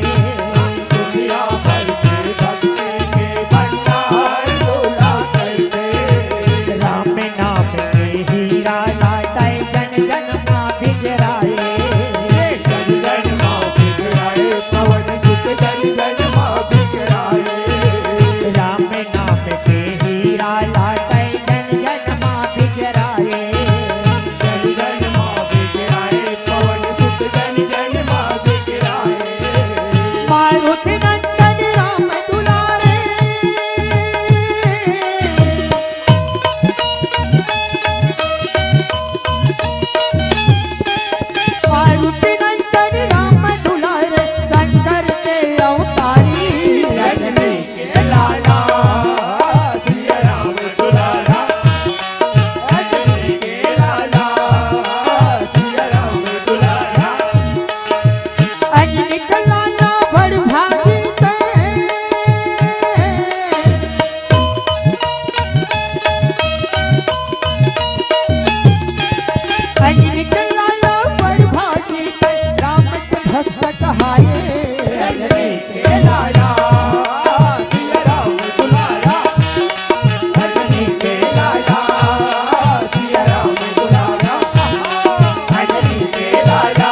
दुनिया भर के भक्ति के भंडार तोला कैसे। राम नाम के हीरा लागे जन जन मा बिखराए। जन जन मा बिखराए, पवन सुत जन जन मा बिखराए। राम नाम के हीरा लागे जन जन मा बिखराए। जन जन मा बिखराए, पवन सुत जन जन मा बिखराए। मारुति नंदन राम दुलारे। मारुति नंदन राम दुलारे, शंकर के अवतारी। अंजनी के लाला, सिया राम दुलारा। अंजनी के लाला, सिया राम दुलारा। अंजनी के लाला बड़ भागी तैं। अंजनी के लाला बड़ भागी तैं, राम के भक्त कहाए। अंजनी के लाला, सिया राम दुलारा। अंजनी के लाला, सिया राम दुलारा। अंजनी के लाला,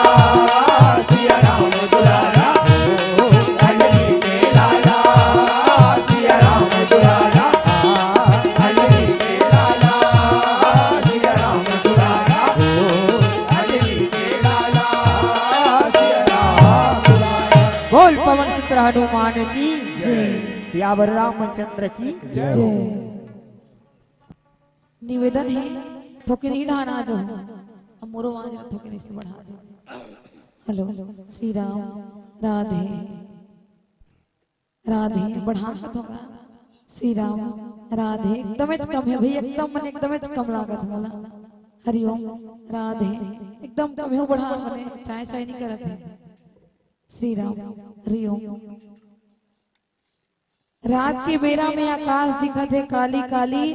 सिया राम दुलारा। अंजनी के लाला, सिया राम दुलारा। अंजनी के लाला, सिया राम दुलारा। अंजनी के लाला, सिया राम दुलारा। बोल पवन सुत हनुमान की जय। सियावर रामचंद्र की जय। निवेदन हे, थोकिन ई डहान आ जाओ। अब मोरो आवाज ला थोकिन ऐसे बढ़ा दो। हेलो, श्री राम, राधे, राधे, बढ़ा के थोड़ा। श्री राम, राधे, एकदम कम हे भैया, एकदम मन एकदम कम लागत हे मोला। हरिओम, राधे, एकदम कम हे, बढ़ा मने चाय चाय नहीं करत हे। श्री राम, हरिओम। रात के बेरा में आकाश दिखत हे काली काली,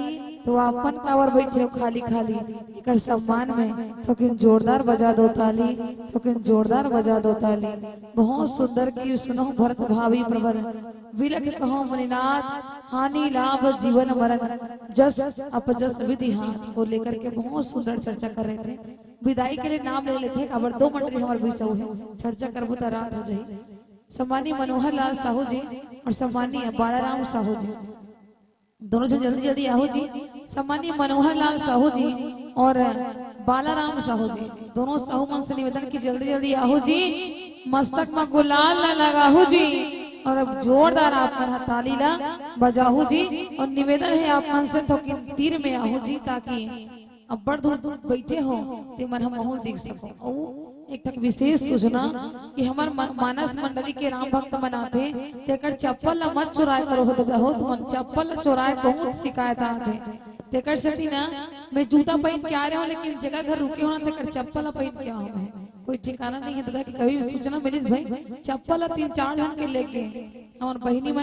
तो अपन काबर बैठे हो खाली खाली। एकर सम्मान में थोकिन जोरदार बजा दो ताली, थोकिन जोरदार बजा दो ताली। बहुत सुंदर की सुनो भरत भावी प्रवर, विलख कहो मुनिनाथ, हानि लाभ जीवन मरण, जस अपजस विधि हाथ को लेकर के बहुत सुंदर चर्चा कर रहे थे। विदाई के लिए नाम ले लेते हैं, काबर दो मंडली हमारे बीच आऊ हे, चर्चा करबो त रात हो जाही। सम्मानीय मनोहर लाल साहू जी और सम्मानीय बालाराम साहू जी, दोनों झन जल्दी जल्दी आहू जी। सम्मानीय मनोहर लाल साहू जी और बालाराम साहू जी, दोनों साहू मन से निवेदन कि जल्दी जल्दी आहू जी, मस्तक में गुलाल ला लगाहू जी। और अब जोरदार आप मन ह ताली ला बजाहू जी। और निवेदन हे आप मन से थोकिन तीर में आहू जी, ताकि अब्बड़ दूर बैठे हो ते मन ह महू ल देख सको। अउ एक ठक विशेष सूचना कि हमर म-, मानस मंडली के राम भक्त मन आथे, तेकर चप्पल ला मत चुराए करो हो ददा हो, तुमन चप्पल ला चुराए कहूँ त शिकायत आथे। तेकर सेती ना मैं जूता पहिन के आ रहे हो, लेकिन जेकर घर रुके हो ना तेकर चप्पल ला पहिन के आए हो मैं। कोई ठिकाना नहीं है ददा कि कभी भी सूचना मिलिस भाई, चप्पल ला तीन चार झन के लेके हमर बहिनी मन